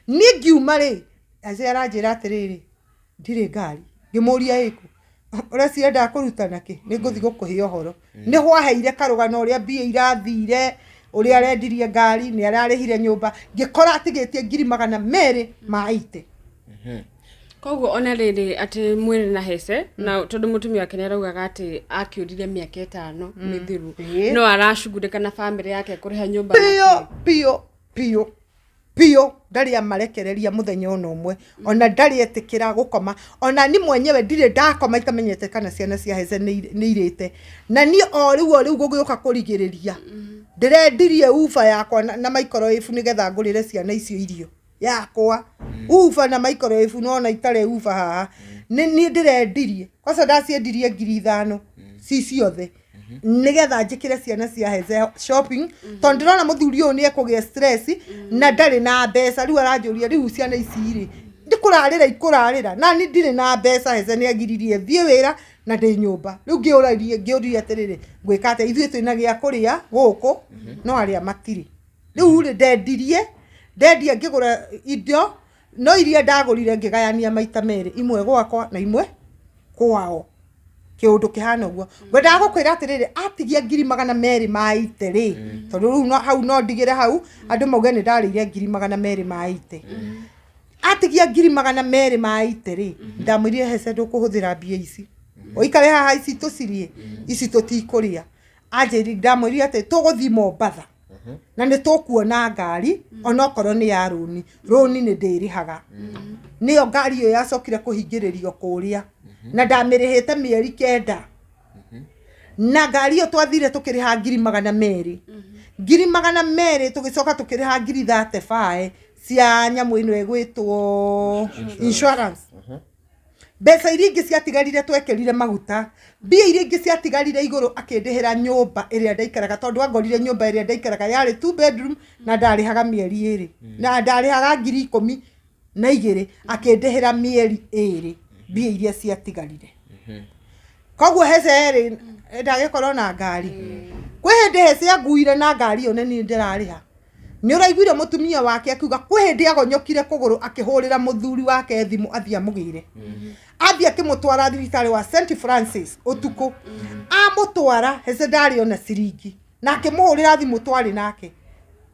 Niĩ ngiuma rĩ, Hece aranjĩra atĩrĩrĩ, ndirĩ ngari. Ngĩmũria ĩkũ, ũreciria ndakũruta nakĩ, nĩ ngũthiĩ gũkũhe ũhoro. Nĩ hwaheire karũgano ũrĩa mbia irathire, ũrĩa arendirie ngari, nĩ ararĩhire nyũmba, ngĩkora atigĩtie 280,000. Koguo ona rĩrĩ atĩ mwĩrĩ na Hece na tondũ mũtumia wake nĩaraugaga atĩ akĩũrire mĩaka 5 mĩthiru, no aracugurĩka na bamĩrĩ yake kũrĩha nyũmba na Biũ kĩ. Biũ biũ biũ, ndarĩ amarekereria mũthenya ona ũmwe, ona ndarĩ etĩkĩra gũkoma, ona ni mwenyewe ndirĩ ndakoma itamenyete kana ciana cia Hece nĩ irĩte. Na niĩ o rĩu o rĩu gũgĩũka kũrigĩrĩria, ndĩrendirie uba yakwa na microwave nĩgetha ngũrĩre ciana icio irio yakwa. Uba na microwave, nona itarĩ uba haha, nĩ niĩ ndĩrendirie. Kwanza ndaciendirie 5,000 ci ciothe nĩgetha njĩkĩre ciana cia Hece shopping, tondũ ndĩrona mũthuri ũyũ nĩ ekũgĩa stress na ndarĩ na mbeca. Rĩu aranjũria, rĩu ciana ici rĩ, ndĩkũrarĩra ikũrarĩra na ni ndirĩ na mbeca. Hece nĩ agiririe thiĩ wĩra na ndĩ nyũmba. Rĩu ngĩũrarie, ngĩũria atĩrĩrĩ, ngwĩka atĩa? Ithuĩ twĩna gĩa kũrĩa gũkũ, no arĩa matirĩ. Rĩu rĩ, ndendirie, ndendia ngĩgũra indo, no iria ndagũrire ngĩgayania maita merĩ, imwe gwakwa na imwe kwao. Kĩũndũ kĩhana ũguo. Ngwendaga gũkwĩra atĩrĩrĩ, atigia 280,000 rĩ, tondũ rĩu no, hau no ndigĩre hau, andũ mauge nĩ ndarĩire 280,000. Atigia 280,000 rĩ, ndamwĩrire Hece ndũkũhũthĩra mbia ici, ũikare haha, ici tũcirie, ici tũtikũrĩa. Anjĩrire, ndamwĩrire atĩ tũgũthiĩ Mombatha na nĩ tũkuona ngari, onokorwo nĩ ya rũni, rũni nĩ ndĩrĩhaga. Nĩyo ngari ĩyo yacokire kũhingĩrĩrio kũrĩa, na ndamĩrĩhĩte mĩeri 9. Na ngari ĩyo twathire tũkĩrĩha 200,000, 200,000, tũgĩcoka tũkĩrĩha 35,000 cia nyamũ ĩno ĩgwĩtwo insurance. Mbeca iria ingĩ ciatigarire twekĩrire maguta. Mbia iria ingĩ ciatigarire igũrũ akĩndĩhĩra nyũmba ĩrĩa ndaikaraga, tondũ angorire nyũmba ĩrĩa ndaikaraga yarĩ 2 bedroom na ndarĩhaga mĩeri 2, na ndarĩhaga 12,000, akĩndĩhĩra mĩeri 2 mbia iria ciatigarire. Koguo Hece rĩ, ndagĩkorwo na ngari. Kwĩ hĩndĩ Hece anguire na ngari ĩyo nĩ niĩ ndĩrarĩha. Nĩ ũraiguire mũtumia wake akiuga kwĩ hĩndĩ agonyokire kũgũrũ, akĩhũrĩra mũthuri wake thimũ athiĩ amũgĩre, athiĩ akĩmũtwara thibitarĩ wa St Francis ũtukũ. Amũtwara, Hece ndarĩ ona ciringi, na akĩmũhũrĩra thimũ twarĩ nake,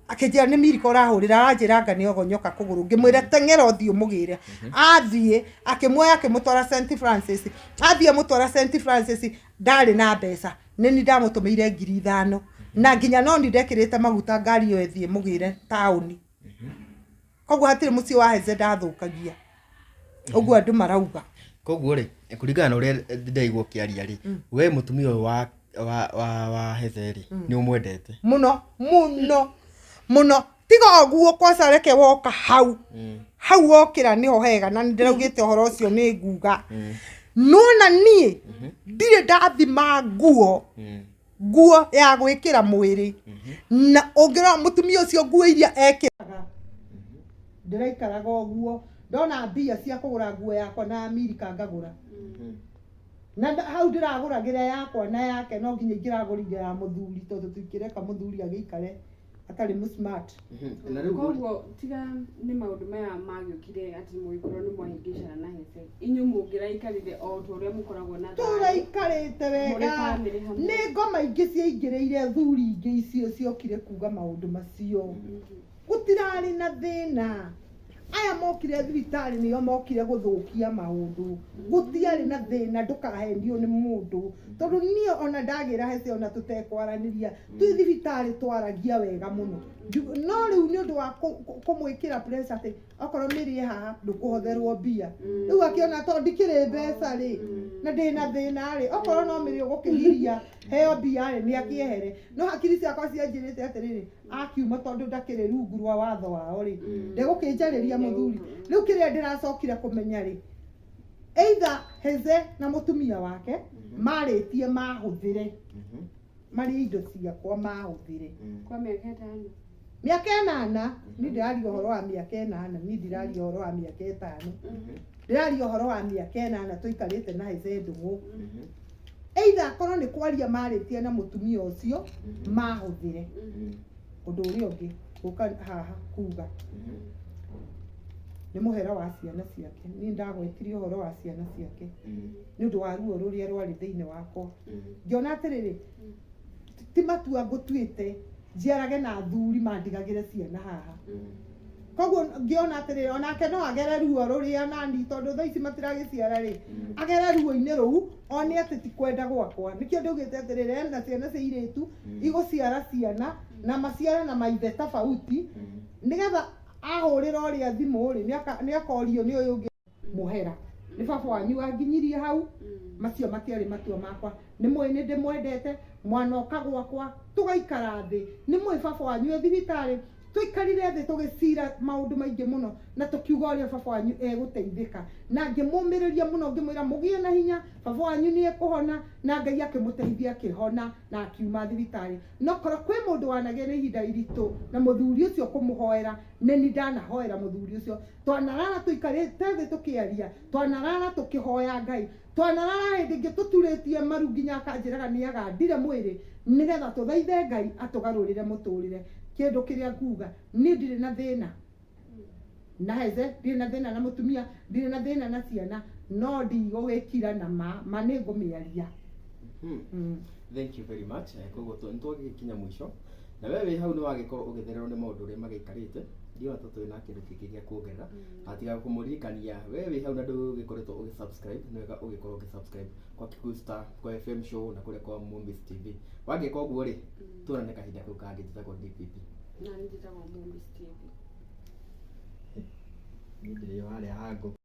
akĩnjĩra nĩ Mirika ũrahũrĩra, aranjĩra anga nĩ ogonyoka kũgũrũ. Ngĩmwĩra teng'era ũthiĩ ũmũgĩre. Athiĩ akĩmuoya akĩmũtwara St Francis. Athiĩ amũtwara St Francis, ndarĩ na mbeca, nĩ ni ndamũtũmĩire 5,000, na nginya no ni ndekĩrĩte maguta ngari ĩyo ĩthiĩ mũgĩre taũni. Koguo hatirĩ mũciĩ wa Hece ndathũkagia ũguo andũ marauga. Koguo rĩ, kũringana na ũrĩa ndĩraigua ũkĩaria rĩ, we mũtumia ũyũ wa Hece rĩ, nĩ ũmwendete? Mũno mũno mũno. Tiga ũguo, kwanza reke woka hau hau wokĩra nĩho hega, na nĩndĩraugĩte ũhoro ũcio nĩ nguga. Nona niĩ ndirĩ ndathima nguo, nguo ya gwĩkĩra mwĩrĩ, na ũngĩrora mũtumia ũcio nguo iria ekĩraga, ndĩraikaraga ũguo ndona mbia cia kũgũra nguo yakwa na Amerika ngagũra, na hau ndĩragũragĩra yakwa na yake, no nginya ingĩragũrire ya mũthuri, tondũ tũtingĩreka mũthuri agĩikare atarĩ mũ smart. Na rĩu Koguo tiga nĩ maũndũ maya magĩũkire atĩ mũgĩkorwo nĩ mwahĩngĩcana na Hece, inyuĩ mũngĩraikarire o ta ũrĩa mũkoragwo na thayũ? Tũraikarĩte Mũrĩ wega. family hamwe. Nĩ ngoma ingĩ ciaingĩrĩire, thuri ingĩ icio ciokire kuga maũndũ macio. Gũtirarĩ na thĩna. Aya mokire thibitarĩ nĩo mokire gũthũkia maũndũ. Gũtiarĩ na thĩna, ndũkahenio nĩ mũndũ, tondũ niĩ ona ndagĩra Hece ona tũtekwaranĩria twĩ thibitarĩ twaragia wega mũno. No rĩu nĩ ũndũ wa kũmwĩkĩra pressure atĩ okorwo mĩrĩ haha ndũkũhotherwo mbia, rĩu akĩona tondũ ndikĩrĩ mbeca rĩ. Na ndĩna thĩna rĩ, okorwo no mĩrĩ ũgũkĩgiria heo mbia rĩ, nĩ akĩehere. No hakiri ciakwa cianjĩrĩte atĩrĩrĩ, akiuma tondũ ndakĩrĩ rungu rwa watho wao rĩ, ndegũkĩnjarĩria mũthuri. Rĩu kĩrĩa ndĩracokire kũmenya rĩ, either Heze na mũtumia wake marĩtie mahũthĩre marĩ indo ciakwa mahũthĩre Kwa mĩaka 5. Mĩaka 8. Niĩ ndĩraria ũhoro wa mĩaka 8, niĩ ndiraria ũhoro wa mĩaka 5, ndĩraria ũhoro wa mĩaka 8 tũikarĩte na Heze Ndũng'ũ. Either akorwo nĩ kwaria marĩtie na mũtumia ũcio mahũthĩre. Ũndũ ũrĩa ũngĩ gũka haha kuga nĩ mũhera wa ciana ciake. Niĩ ndagwetirie ũhoro wa ciana ciake nĩ ũndũ wa ruo rũrĩa rwarĩ thĩinĩ wakwa. Ngĩona atĩrĩrĩ, ti matua ngũtuĩte njiarage na athuri mandigagĩre ciana haha. Koguo ngĩona atĩrĩrĩ, onake no agere ruo rũrĩa nani, tondũ thaa ici matiragĩciara rĩ, agere ruo-inĩ rũu one atĩ ti kwenda gwakwa. Nĩkĩo ndaugĩte atĩrĩrĩ, ena ciana cia irĩtu igũciara ciana na maciara na maithe tofauti, nĩgetha ahũrĩra ũrĩa thimũ rĩ, nĩ akorio nĩ ũyũ ũngĩ mũhera nĩ baba wanyu wanginyirie hau. Macio matiarĩ matua makwa. Nĩ mũĩ nĩ ndĩmwendete, mwanoka gwakwa tũgaikara thĩ, nĩ mũĩ baba wanyu e thibitarĩ, tũikarire thĩ tũgĩcira maũndũ maingĩ mũno na tũkiuga ũrĩa baba wanyu egũteithĩka, na ngĩmũmĩrĩria mũno, ngĩmwĩra mũgĩe na hinya, baba wanyu nĩ ekũhona, na Ngai akĩmũteithia akĩhona na akiuma thibitarĩ. No korwo kwĩ mũndũ wanagĩa na ihinda iritũ na mũthuri ũcio kũmũhoera, nĩ ni ndanahoera mũthuri ũcio. Twanarara tũikarĩte thĩ tũkĩaria, twanarara tũkĩhoya Ngai, twanarara hĩndĩ ĩngĩ tũturĩtie maru nginya akanjĩraga nĩ agandire mwĩrĩ nĩgetha tũthaithe Ngai atũgarũrĩre mũtũrĩre. Kĩndũ kĩrĩa nguga, niĩ ndirĩ na thĩna na Heze, ndirĩ na thĩna na mũtumia, ndirĩ na thĩna na ciana, no ndigũgĩkira na ma nĩ ngũmĩaria. Thank you very much. Koguo nĩ twagĩkinya mũico na we wĩ hau nĩ wagĩkorwo ũgĩthererwo nĩ maũndũ ũrĩa magĩikarĩte. Ndiona ta twĩ na kĩndũ kĩngĩ gĩa kuongerera na tiga kũmũririkania we wĩ hau na ndũgĩkoretwo ũgĩ-subscribe, nĩ wega ũgĩkorwo ũgĩ-subscribe kwa Kikuyu Star, kwa FM Show na kũrĩa kwa Mumbis TV. Wagĩka ũguo rĩ, tuonane kahinda kau kangĩ. Njĩtagwo DPP. Na nĩ njĩtagwo Mumbis TV. Niĩ ndĩrĩ harĩa hangũ.